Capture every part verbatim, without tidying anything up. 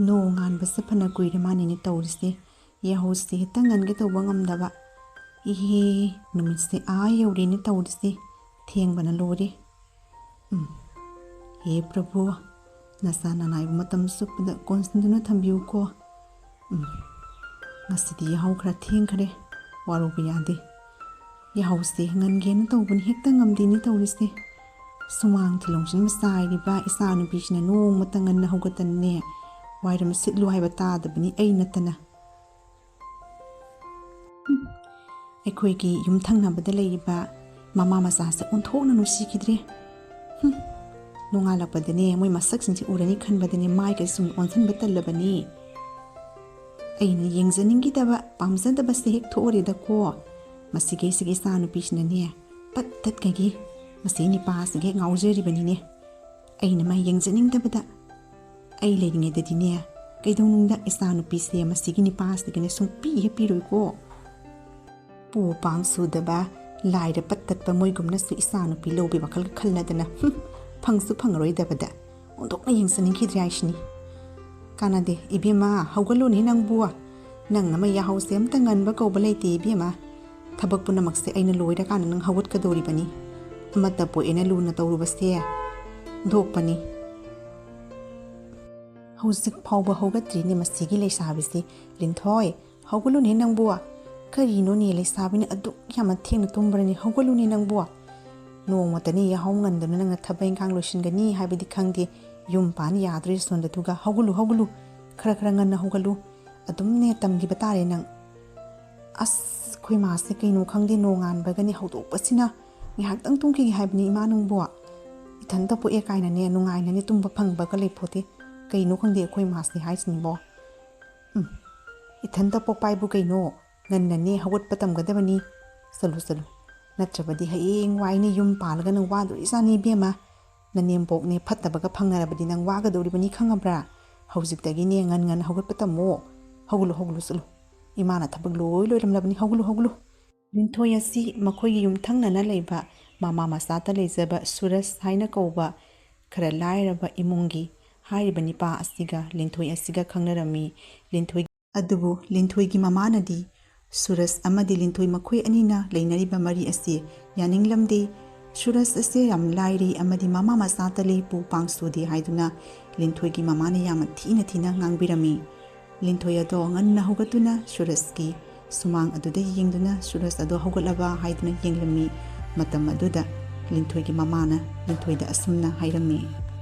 ꯅꯣꯡ ꯉꯥꯟꯕꯁꯦ ꯐꯅ ꯀꯨꯏꯔꯦ ꯃꯥꯅꯤꯅꯦ ꯇꯧꯔꯤꯁꯦ꯫ ꯌꯥꯍꯧꯁꯦ ꯍꯦꯛꯇ ꯉꯟꯒꯦ ꯇꯧꯕ ꯉꯝꯗꯕ꯫ ꯏꯍꯦ, ꯅꯨꯃꯤꯠꯁꯦ ꯑꯥ ꯌꯧꯔꯦꯅꯦ ꯇꯧꯔꯤꯁꯦ꯫ ꯊꯦꯡꯕꯅ ꯂꯣꯏꯔꯦ꯫ ꯎꯝ꯫ ꯍꯦ ꯄ꯭ꯔꯚꯨ, ꯅꯆꯥ ꯅꯅꯥꯏꯕꯨ ꯃꯇꯝ ꯆꯨꯞꯄꯗ ꯀꯣꯟꯁꯤꯟꯗꯨꯅ ꯊꯝꯕꯤꯌꯨꯀꯣ꯫ ꯎꯝ꯫ ꯉꯁꯤꯗꯤ ꯌꯥꯍꯧ ꯈꯔ ꯊꯦꯡꯈꯔꯦ꯫ ꯋꯥꯔꯧꯕ ꯌꯥꯗꯦ꯫ ꯌꯥꯍꯧꯁꯦ ꯉꯟꯒꯦꯅ ꯇꯧꯕꯅꯤ, ꯍꯦꯛꯇ ꯉꯝꯗꯦꯅꯦ ꯇꯧꯔꯤꯁꯦ꯫ ꯁꯨꯃꯥꯡ ꯊꯤꯂꯣꯡꯁꯤꯟꯕ ꯆꯥꯏꯔꯤꯕ ꯏꯆꯥ ꯅꯨꯄꯤꯁꯤꯅ ꯅꯣꯡꯃꯇ ꯉꯟꯅ ꯍꯧꯒꯠꯇꯅꯅꯦ, ꯋꯥꯏꯔꯝ ꯁꯤꯠꯂꯨ ꯍꯥꯏꯕ ꯇꯥꯗꯕꯅꯤ ꯑꯩ ꯅꯠꯇꯅ꯫ ꯑꯩꯈꯣꯏꯒꯤ ꯌꯨꯝ ꯊꯪꯅꯕꯗ ꯂꯩꯔꯤꯕ ꯃꯃꯥ ꯃꯆꯥꯁꯦ ꯑꯣꯟꯊꯣꯛꯅ ꯅꯨꯡꯁꯤꯈꯤꯗ꯭ꯔꯦ꯫ ꯍꯨꯝ, ꯅꯣꯡꯉꯥꯜꯂꯛꯄꯗꯅꯦ ꯃꯣꯏ ꯃꯁꯛꯁꯤꯡꯁꯦ ꯎꯔꯅꯤ ꯈꯟꯕꯗꯅꯦ ꯃꯥꯏꯒꯁꯦ ꯁꯨꯝ ꯑꯣꯟꯁꯤꯟꯕ ꯇꯜꯂꯕꯅꯤ꯫ ꯑꯩꯅ ꯌꯦꯡꯖꯅꯤꯡꯈꯤꯗꯕ, ꯄꯥꯝꯖꯗꯕꯁꯦ ꯍꯦꯛ ꯊꯣꯛꯑꯔꯦꯗꯀꯣ꯫ ꯃꯁꯤꯒꯩꯁꯤꯒꯤ ꯏꯆꯥꯅꯨꯄꯤꯁꯤꯅꯅꯦ ꯄꯠ ꯇꯠꯈꯩꯒꯤ ꯃꯁꯤ ꯅꯤꯄꯥꯁꯤꯒ ꯍꯦꯛ ꯉꯥꯎꯖꯔꯤꯕꯅꯤꯅꯦ꯫ ꯑꯩꯅ ꯃꯥ ꯌꯦꯡꯖꯅꯤꯡꯗꯕꯗ꯫ ꯑꯩ ꯂꯩꯔꯤꯉꯩꯗꯗꯤꯅꯦ, ꯀꯩꯗꯧꯅꯨꯡꯗ ꯏꯆꯥꯅꯨꯄꯤꯁꯦ ꯃꯁꯤꯒꯤ ꯅꯤꯄꯥꯁꯤꯗꯒꯤꯅꯦ ꯁꯨꯡꯄꯤ ꯍꯦꯛ ꯄꯤꯔꯣꯏꯀꯣ꯫ ꯄꯨ ꯄꯥꯡ ꯁꯨꯗꯕ, ꯂꯥꯏꯔ ꯄꯠ ꯇꯠꯄ ꯃꯣꯏꯒꯨꯝꯅꯁꯨ ꯏꯆꯥꯅꯨꯄꯤ ꯂꯧꯕꯒꯤ ꯋꯥꯈꯜꯒ ꯈꯜꯂꯗꯅ, ꯍꯨꯝ, ꯐꯪꯁꯨ ꯐꯪꯉꯔꯣꯏꯗꯕꯗ ꯑꯣꯟꯊꯣꯛꯅ ꯌꯦꯡꯖꯅꯤꯡꯈꯤꯗ꯭ꯔꯦ ꯍꯥꯏꯁꯤꯅꯤ꯫ ꯀꯥꯟꯅꯗꯦ ꯏꯕꯦꯝꯃ, ꯍꯧꯒꯠꯂꯨꯅꯦ ꯅꯪꯕꯨ꯫ ꯅꯪꯅ ꯑꯃ ꯌꯥꯍꯧꯁꯦ ꯑꯝꯇ ꯉꯟꯕ ꯀꯧꯕ ꯂꯩꯇꯦ ꯏꯕꯦꯝꯃ꯫ ꯊꯕꯛ ꯄꯨꯝꯅꯃꯛꯁꯦ ꯑꯩꯅ ꯂꯣꯏꯔꯀꯥꯟꯗ ꯅꯪ ꯍꯧꯒꯠꯀꯗꯧꯔꯤꯕꯅꯤ꯫ ꯑꯃꯠꯇ ꯄꯣꯛꯑꯦꯅ ꯂꯨꯅ ꯇꯧꯔꯨꯕꯁꯦ ꯊꯣꯛꯄꯅꯤ꯫ ꯍꯧꯖꯤꯛ ꯐꯥꯎꯕ ꯍꯧꯒꯠꯇ꯭ꯔꯤꯅꯦ ꯃꯁꯤꯒꯤ ꯂꯩꯁꯥꯕꯤꯁꯤ꯫ ꯂꯤꯟꯊꯣꯏ, ꯍꯧꯒꯠꯂꯨꯅꯦ ꯅꯪꯕꯨ꯫ ꯀꯔꯤꯅꯣꯅꯦ ꯂꯩꯁꯥꯕꯤꯅ ꯑꯗꯨꯛ ꯌꯥꯝꯅ ꯊꯦꯡꯅ ꯇꯨꯝꯕ꯭ꯔꯅꯦ? ꯍꯧꯒꯠꯂꯨꯅꯦ ꯅꯪꯕꯨ꯫ ꯅꯣꯡꯃꯇꯅꯦ ꯌꯥꯍꯧ ꯉꯟꯗꯅ ꯅꯪꯅ ꯊꯕꯛ ꯏꯪꯈꯥꯡ ꯂꯣꯏꯁꯤꯟꯒꯅꯤ ꯍꯥꯏꯕꯗꯤ ꯈꯪꯗꯦ꯫ ꯌꯨꯝ ꯄꯥꯟ ꯌꯥꯗ꯭ꯔꯦ ꯁꯣꯝꯗ꯫ ꯑꯗꯨꯒ ꯍꯧꯒꯠꯂꯨ, ꯍꯧꯒꯠꯂꯨ꯫ ꯈꯔ ꯈꯔ ꯉꯟꯅ ꯍꯧꯒꯠꯂꯨ꯫ ꯑꯗꯨꯝꯅꯦ ꯇꯝꯈꯤꯕ ꯇꯥꯔꯦ ꯅꯪ꯫ ꯑꯁ, ꯑꯩꯈꯣꯏ ꯃꯥꯁꯦ ꯀꯩꯅꯣ ꯈꯪꯗꯦ, ꯅꯣꯡꯉꯥꯟꯕꯒꯅꯦ ꯍꯧꯗꯣꯛꯄꯁꯤꯅ꯫ ꯉꯥꯏꯍꯥꯛꯇꯪ ꯇꯨꯝꯈꯤꯒꯦ ꯍꯥꯏꯕꯅꯤ ꯏꯃꯥ ꯅꯪꯕꯨ꯫ ꯏꯊꯟꯇ ꯄꯣꯛꯑꯦ ꯀꯥꯏꯅꯅꯦ ꯅꯨꯡꯉꯥꯏꯅꯅꯦ ꯇꯨꯝꯕ ꯐꯪꯕꯒ ꯂꯩꯄꯣꯠꯇꯦ꯫ ꯀꯩꯅꯣ ꯈꯪꯗꯦ ꯑꯩꯈꯣꯏ ꯃꯥꯁꯦ ꯍꯥꯏꯁꯤꯅꯤꯕꯣ꯫ ꯎꯝ, ꯏꯊꯟꯇ ꯄꯣꯛꯄ ꯍꯥꯏꯕꯨ ꯀꯩꯅꯣ? ꯉꯟꯅꯅꯦ ꯍꯧꯒꯠꯄ ꯇꯝꯒꯗꯕꯅꯤ꯫ ꯆꯠꯂꯨ, ꯆꯠꯂꯨ꯫ ꯅꯠꯇ꯭ꯔꯕꯗꯤ ꯍꯌꯦꯡ ꯋꯥꯏꯅꯦ ꯌꯨꯝ ꯄꯥꯜꯂꯒ ꯅꯪ ꯋꯥꯗꯣꯔꯤꯖꯥꯠꯅꯤ ꯏꯕꯦꯝꯃ꯫ ꯅꯅꯦꯝꯕꯣꯛꯅꯦ ꯐꯠꯇꯕꯒ ꯐꯪꯅꯔꯕꯗꯤ ꯅꯪ ꯋꯥꯒꯗꯧꯔꯤꯕꯅꯤ ꯈꯪꯉꯕ꯭ꯔꯥ? ꯍꯧꯖꯤꯛꯇꯒꯤꯅꯦ ꯉꯟ ꯉꯟꯅ ꯍꯧꯒꯠꯄ ꯇꯝꯃꯣ꯫ ꯍꯧꯒꯠꯂꯨ, ꯍꯧꯒꯠꯂꯨ, ꯆꯠꯂꯨ꯫ ꯏꯃꯥꯅ ꯊꯕꯛ ꯂꯣꯏ ꯂꯣꯏꯔꯝꯂꯕꯅꯤ꯫ ꯍꯧꯒꯠꯂꯨ, ꯍꯧꯒꯠꯂꯨ꯫ ꯂꯤꯟꯊꯣꯏ ꯑꯁꯤ ꯃꯈꯣꯏꯒꯤ ꯌꯨꯝꯊꯪꯅꯅ ꯂꯩꯕ ꯃꯃꯥ ꯃꯆꯥꯇ ꯂꯩꯖꯕ ꯁꯨꯔꯖ ꯍꯥꯏꯅ ꯀꯧꯕ ꯈꯔ ꯂꯥꯏꯔꯕ ꯏꯃꯨꯡꯒꯤ ꯍꯥꯏꯔꯤꯕ ꯅꯤꯄꯥ ꯑꯁꯤꯒ ꯂꯤꯟꯊꯣꯏ ꯑꯁꯤꯒ ꯈꯪꯅꯔꯝꯃꯤ꯫ ꯂꯤꯟꯊꯣꯏ ꯑꯗꯨꯕꯨ ꯂꯤꯟꯊꯣꯏꯒꯤ ꯃꯃꯥꯅꯗꯤ ꯁꯨꯔꯖ ꯑꯃꯗꯤ ꯂꯤꯟꯊꯣꯏ ꯃꯈꯣꯏ ꯑꯅꯤꯅ ꯂꯩꯅꯔꯤꯕ ꯃꯔꯤ ꯑꯁꯤ ꯌꯥꯅꯤꯡꯂꯝꯗꯦ꯫ ꯁꯨꯔꯖ ꯑꯁꯤ ꯌꯥꯝ ꯂꯥꯏꯔꯤ ꯑꯃꯗꯤ ꯃꯃꯥ ꯃꯆꯥ ꯇꯜꯂꯤ, ꯄꯨ ꯄꯥꯡ ꯁꯨꯗꯦ ꯍꯥꯏꯗꯨꯅ ꯂꯤꯟꯊꯣꯏꯒꯤ ꯃꯃꯥꯅ ꯌꯥꯝꯅ ꯊꯤꯅ ꯊꯤꯅ ꯉꯥꯡꯕꯤꯔꯝꯃꯤ꯫ ꯂꯤꯟꯊꯣꯏ ꯑꯗꯣ ꯉꯟꯅ ꯍꯧꯒꯠꯇꯨꯅ ꯁꯨꯔꯖꯀꯤ ꯁꯨꯃꯥꯡ ꯑꯗꯨꯗ ꯌꯦꯡꯗꯨꯅ ꯁꯨꯔꯖ ꯑꯗꯣ ꯍꯧꯒꯠꯂꯕ ꯍꯥꯏꯗꯨꯅ ꯌꯦꯡꯂꯝꯃꯤ꯫ ꯃꯇꯝ ꯑꯗꯨꯗ ꯂꯤꯟꯊꯣꯏꯒꯤ ꯃꯃꯥꯅ ꯂꯤꯟꯊꯣꯏꯗ ꯑꯁꯨꯝꯅ ꯍꯥꯏꯔꯝꯃꯤ,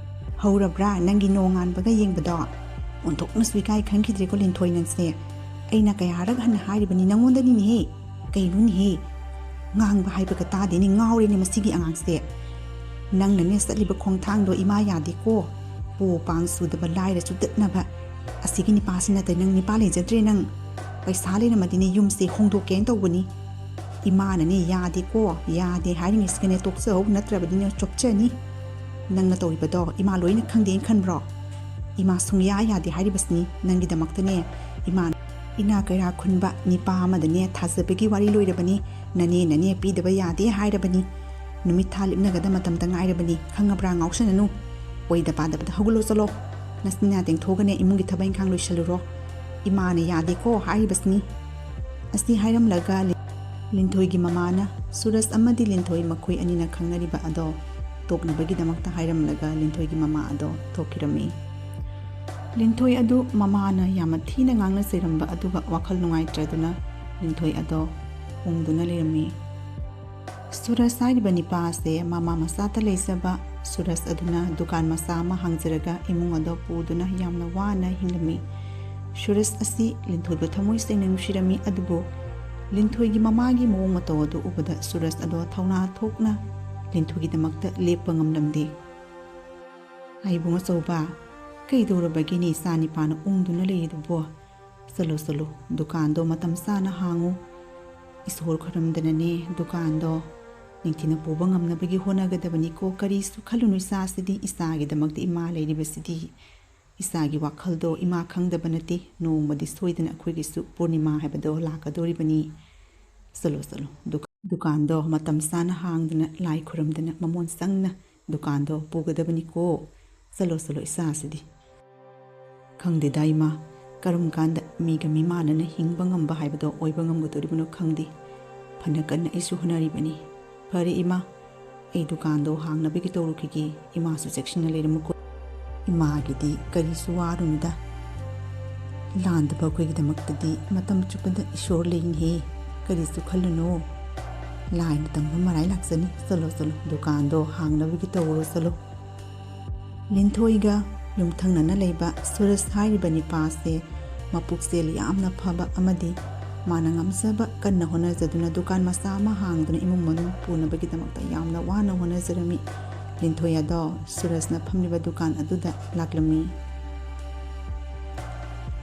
"ꯍꯧꯔꯕ꯭ꯔꯥ ꯅꯪꯒꯤ ꯅꯣꯡꯉꯥꯟꯕꯒ ꯌꯦꯡꯕꯗꯣ? ꯑꯣꯟꯊꯣꯛꯅꯁꯨ ꯏꯀꯥꯏ ꯈꯪꯈꯤꯗ꯭ꯔꯦꯀꯣ ꯂꯤꯟꯊꯣꯏ ꯅꯪꯁꯦ꯫ ꯑꯩꯅ ꯀꯌꯥꯔꯛ ꯍꯟꯅ ꯍꯥꯏꯔꯤꯕꯅꯤ ꯅꯪꯉꯣꯟꯗꯅꯤꯅꯦꯍꯦ꯫ ꯀꯩꯅꯣꯅꯦꯍꯦ? ꯉꯥꯡꯕ ꯍꯥꯏꯕꯒ ꯇꯥꯗꯦꯅꯦ, ꯉꯥꯎꯔꯦꯅꯦ ꯃꯁꯤꯒꯤ ꯑꯉꯥꯡꯁꯦ꯫ ꯅꯪꯅꯅꯦ ꯆꯠꯂꯤꯕ ꯈꯣꯡꯊꯥꯡꯗꯣ ꯏꯃꯥ ꯌꯥꯗꯦꯀꯣ꯫ ꯄꯨ ꯄꯥꯡ ꯁꯨꯗꯕ ꯂꯥꯏꯔ ꯆꯨꯗꯠꯅꯕ꯫ ꯑꯁꯤꯒꯤ ꯅꯤꯄꯥꯁꯤ ꯅꯠꯇ꯭ꯔꯦ ꯅꯪ ꯅꯤꯄꯥ ꯂꯩꯖꯗ꯭ꯔꯦ ꯅꯪ꯫ ꯄꯩꯁꯥ ꯂꯩꯔꯝꯃꯗꯤꯅꯦ ꯌꯨꯝꯁꯦ ꯍꯣꯡꯗꯣꯛꯀꯦꯅ ꯇꯧꯕꯅꯤ꯫ ꯏꯃꯥꯅꯅꯦ ꯌꯥꯗꯦꯀꯣ, ꯌꯥꯗꯦ ꯍꯥꯏꯔꯤꯉꯩꯁꯤꯒꯅꯦ ꯇꯣꯛꯆꯍꯧ, ꯅꯠꯇ꯭ꯔꯕꯗꯤꯅꯦ ꯆꯣꯞꯆꯅꯤ꯫ ꯅꯪꯅ ꯇꯧꯔꯤꯕꯗꯣ ꯏꯃꯥ ꯂꯣꯏꯅ ꯈꯪꯗꯦꯅ ꯈꯟꯕ꯭ꯔꯣ? ꯏꯃꯥ ꯁꯨꯡꯌꯥ ꯌꯥꯗꯦ ꯍꯥꯏꯔꯤꯕꯁꯤꯅꯤ ꯅꯪꯒꯤꯗꯃꯛꯇꯅꯦ꯫ ꯏꯃꯥ ꯏꯅꯥ ꯀꯩꯔꯥ ꯈꯨꯟꯕ ꯅꯤꯄꯥ ꯑꯃꯗꯅꯦ ꯊꯥꯖꯕꯒꯤ ꯋꯥꯔꯤ ꯂꯣꯏꯔꯕꯅꯤ꯫ ꯅꯅꯦ ꯅꯅꯦ ꯄꯤꯗꯕ ꯌꯥꯗꯦ ꯍꯥꯏꯔꯕꯅꯤ꯫ ꯅꯨꯃꯤꯠ ꯊꯥ ꯂꯤꯞꯅꯒꯗ ꯃꯇꯝꯗ ꯉꯥꯏꯔꯕꯅꯤ꯫ ꯈꯪꯉꯕ꯭ꯔꯥ? ꯉꯥꯎꯁꯟꯅꯅꯨ꯫ ꯑꯣꯏꯗ ꯄꯥꯗꯕꯗ ꯍꯧꯒꯠꯂꯣ ꯆꯠꯂꯣ꯫ ꯅꯆꯤꯟ ꯅꯅꯥ ꯇꯦꯡꯊꯣꯛꯑꯒꯅꯦ ꯏꯃꯨꯡꯒꯤ ꯊꯕꯛ ꯏꯪꯈꯥꯡ ꯂꯣꯏꯁꯜꯂꯨꯔꯣ꯫ ꯏꯃꯥꯅ ꯌꯥꯗꯦꯀꯣ ꯍꯥꯏꯔꯤꯕꯁꯤꯅꯤ꯫ ꯑꯁꯤ ꯍꯥꯏꯔꯝꯂꯒ ꯂꯤ-, ꯂꯤꯟꯊꯣꯏꯒꯤ ꯃꯃꯥꯅ ꯁꯨꯔꯖ ꯑꯃꯗꯤ ꯂꯤꯟꯊꯣꯏ ꯃꯈꯣꯏ ꯑꯅꯤꯅ ꯈꯪꯅꯔꯤꯕ ꯑꯗꯣ ꯇꯣꯛꯅꯕꯒꯤꯗꯃꯛꯇ ꯍꯥꯏꯔꯝꯂꯒ ꯂꯤꯟꯊꯣꯏꯒꯤ ꯃꯃꯥ ꯑꯗꯣ ꯊꯣꯛꯈꯤꯔꯝꯃꯤ꯫ ꯂꯤꯟꯊꯣꯏ ꯑꯗꯨ ꯃꯃꯥꯅ ꯌꯥꯝꯅ ꯊꯤꯅ ꯉꯥꯡꯅ ꯆꯩꯔꯝꯕ ꯑꯗꯨꯒ ꯋꯥꯈꯜ ꯅꯨꯡꯉꯥꯏꯇ꯭ꯔꯗꯨꯅ ꯂꯤꯟꯊꯣꯏ ꯑꯗꯣ ꯎꯪꯗꯨꯅ ꯂꯩꯔꯝꯃꯤ꯫ ꯁꯨꯔꯖ ꯍꯥꯏꯔꯤꯕ ꯅꯤꯄꯥ ꯑꯁꯦ ꯃꯃꯥ ꯃꯆꯥꯇ ꯂꯩꯖꯕ ꯁꯨꯔꯖ ꯑꯗꯨꯅ ꯗꯨꯀꯥꯟ ꯃꯆꯥ ꯑꯃ ꯍꯥꯡꯖꯔꯒ ꯏꯃꯨꯡ ꯑꯗꯣ ꯄꯨꯗꯨꯅ ꯌꯥꯝꯅ ꯋꯥꯅ ꯍꯤꯡꯂꯝꯃꯤ꯫ ꯁꯨꯔꯖ ꯑꯁꯤ ꯂꯤꯟꯊꯣꯏꯕꯨ ꯊꯃꯣꯏ ꯁꯦꯡꯅ ꯅꯨꯡꯁꯤꯔꯝꯃꯤ, ꯑꯗꯨꯕꯨ ꯂꯤꯟꯊꯣꯏꯒꯤ ꯃꯃꯥꯒꯤ ꯃꯑꯣꯡ ꯃꯇꯧ ꯑꯗꯨ ꯎꯕꯗ ꯁꯨꯔꯖ ꯑꯗꯣ ꯊꯧꯅꯥ ꯊꯣꯛꯅ ꯂꯤꯟꯊꯣꯏꯒꯤꯗꯃꯛꯇ ꯂꯦꯞꯄ ꯉꯝꯂꯝꯗꯦ꯫ "ꯑꯩ ꯏꯕꯨꯡ ꯑꯆꯧꯕ, ꯀꯩꯗꯧꯔꯕꯒꯤꯅꯦ ꯏꯆꯥ ꯅꯤꯄꯥꯅ ꯎꯪꯗꯨꯅ ꯂꯩꯔꯤꯗꯨꯕꯣ? ꯆꯠꯂꯣ, ꯆꯠꯂꯣ, ꯗꯨꯀꯥꯟꯗꯣ ꯃꯇꯝ ꯆꯥꯅ ꯍꯥꯡꯉꯨ꯫ ꯏꯁꯣꯔ ꯈꯨꯔꯨꯝꯗꯅꯅꯦ ꯗꯨꯀꯥꯟꯗꯣ ꯅꯤꯡꯊꯤꯅ ꯄꯨꯕ ꯉꯝꯅꯕꯒꯤ ꯍꯣꯠꯅꯒꯗꯕꯅꯤꯀꯣ꯫ ꯀꯔꯤꯁꯨ ꯈꯜꯂꯨꯅꯨ ꯏꯆꯥꯁꯤꯗꯤ, ꯏꯆꯥꯒꯤꯗꯃꯛꯇ ꯏꯃꯥ ꯂꯩꯔꯤꯕꯁꯤꯗꯤ꯫ ꯏꯆꯥꯒꯤ ꯋꯥꯈꯜꯗꯣ ꯏꯃꯥ ꯈꯪꯗꯕ ꯅꯠꯇꯦ꯫ ꯅꯣꯡꯃꯗꯤ ꯁꯣꯏꯗꯅ ꯑꯩꯈꯣꯏꯒꯤꯁꯨ ꯄꯨꯔꯅꯤꯃꯥ ꯍꯥꯏꯕꯗꯣ ꯂꯥꯛꯀꯗꯧꯔꯤꯕꯅꯤ꯫ ꯆꯠꯂꯣ, ꯆꯠꯂꯣ, ꯗꯨꯀꯥꯟ-, ꯗꯨꯀꯥꯟꯗꯣ ꯃꯇꯝ ꯆꯥꯅ ꯍꯥꯡꯗꯅ, ꯂꯥꯏ ꯈꯨꯔꯨꯝꯗꯅ, ꯃꯃꯣꯟ ꯆꯪꯅ ꯗꯨꯀꯥꯟꯗꯣ ꯄꯨꯒꯗꯕꯅꯤꯀꯣ꯫ "ꯆꯠꯂꯣ, ꯆꯠꯂꯣ, ꯏꯆꯥꯁꯤꯗꯤ꯫ ꯈꯪꯗꯦꯗ ꯏꯃꯥ, ꯀꯔꯝ ꯀꯥꯟꯗ ꯃꯤꯒ ꯃꯤꯃꯥꯟꯅꯅ ꯍꯤꯡꯕ ꯉꯝꯕ ꯍꯥꯏꯕꯗꯣ ꯑꯣꯏꯕ ꯉꯝꯒꯗꯧꯔꯤꯕꯅꯣ ꯈꯪꯗꯦ꯫ ꯐꯅ ꯀꯟꯅ ꯑꯩꯁꯨ ꯍꯣꯠꯅꯔꯤꯕꯅꯤ꯫ ꯐꯔꯦ ꯏꯃꯥ, ꯑꯩ ꯗꯨꯀꯥꯟꯗꯣ ꯍꯥꯡꯅꯕꯒꯤ ꯇꯧꯔꯨꯈꯤꯒꯦ꯫ ꯏꯃꯥꯁꯨ ꯆꯦꯛꯁꯤꯟꯅ ꯂꯩꯔꯝꯃꯨꯀꯣ꯫ ꯏꯃꯥꯒꯤꯗꯤ ꯀꯔꯤꯁꯨ ꯋꯥꯔꯨꯅꯨꯗ꯫ ꯂꯥꯟꯗꯕ ꯑꯩꯈꯣꯏꯒꯤꯗꯃꯛꯇꯗꯤ ꯃꯇꯝ ꯆꯨꯞꯄꯗ ꯏꯁꯣꯔ ꯂꯩꯅꯤꯍꯦ꯫ ꯀꯔꯤꯁꯨ ꯈꯜꯂꯨꯅꯨ꯫ ꯂꯥꯏꯅ ꯇꯝꯕ ꯃꯔꯥꯏ ꯂꯥꯛꯆꯅꯤ꯫ ꯆꯠꯂꯣ, ꯆꯠꯂꯣ, ꯗꯨꯀꯥꯟꯗꯣ ꯍꯥꯡꯅꯕꯒꯤ ꯇꯧꯔꯨꯔꯣ, ꯆꯠꯂꯣ꯫" ꯂꯤꯟꯊꯣꯏꯒ ꯌꯨꯝꯊꯪꯅꯅ ꯂꯩꯕ ꯁꯨꯔꯖ ꯍꯥꯏꯔꯤꯕ ꯅꯤꯄꯥꯁꯦ ꯃꯄꯨꯛꯆꯦꯜ ꯌꯥꯝꯅ ꯐꯕ ꯑꯃꯗꯤ ꯃꯥꯅ ꯉꯝꯖꯕ ꯀꯟꯅ ꯍꯣꯠꯅꯖꯗꯨꯅ ꯗꯨꯀꯥꯟ ꯃꯆꯥ ꯑꯃ ꯍꯥꯡꯗꯨꯅ ꯏꯃꯨꯡ ꯃꯅꯨꯡ ꯄꯨꯅꯕꯒꯤꯗꯃꯛꯇ ꯌꯥꯝꯅ ꯋꯥꯅ ꯍꯣꯠꯅꯖꯔꯝꯃꯤ꯫ ꯂꯤꯟꯊꯣꯏ ꯑꯗꯣ ꯁꯨꯔꯖꯅ ꯐꯝꯂꯤꯕ ꯗꯨꯀꯥꯟ ꯑꯗꯨꯗ ꯂꯥꯛꯂꯝꯃꯤ꯫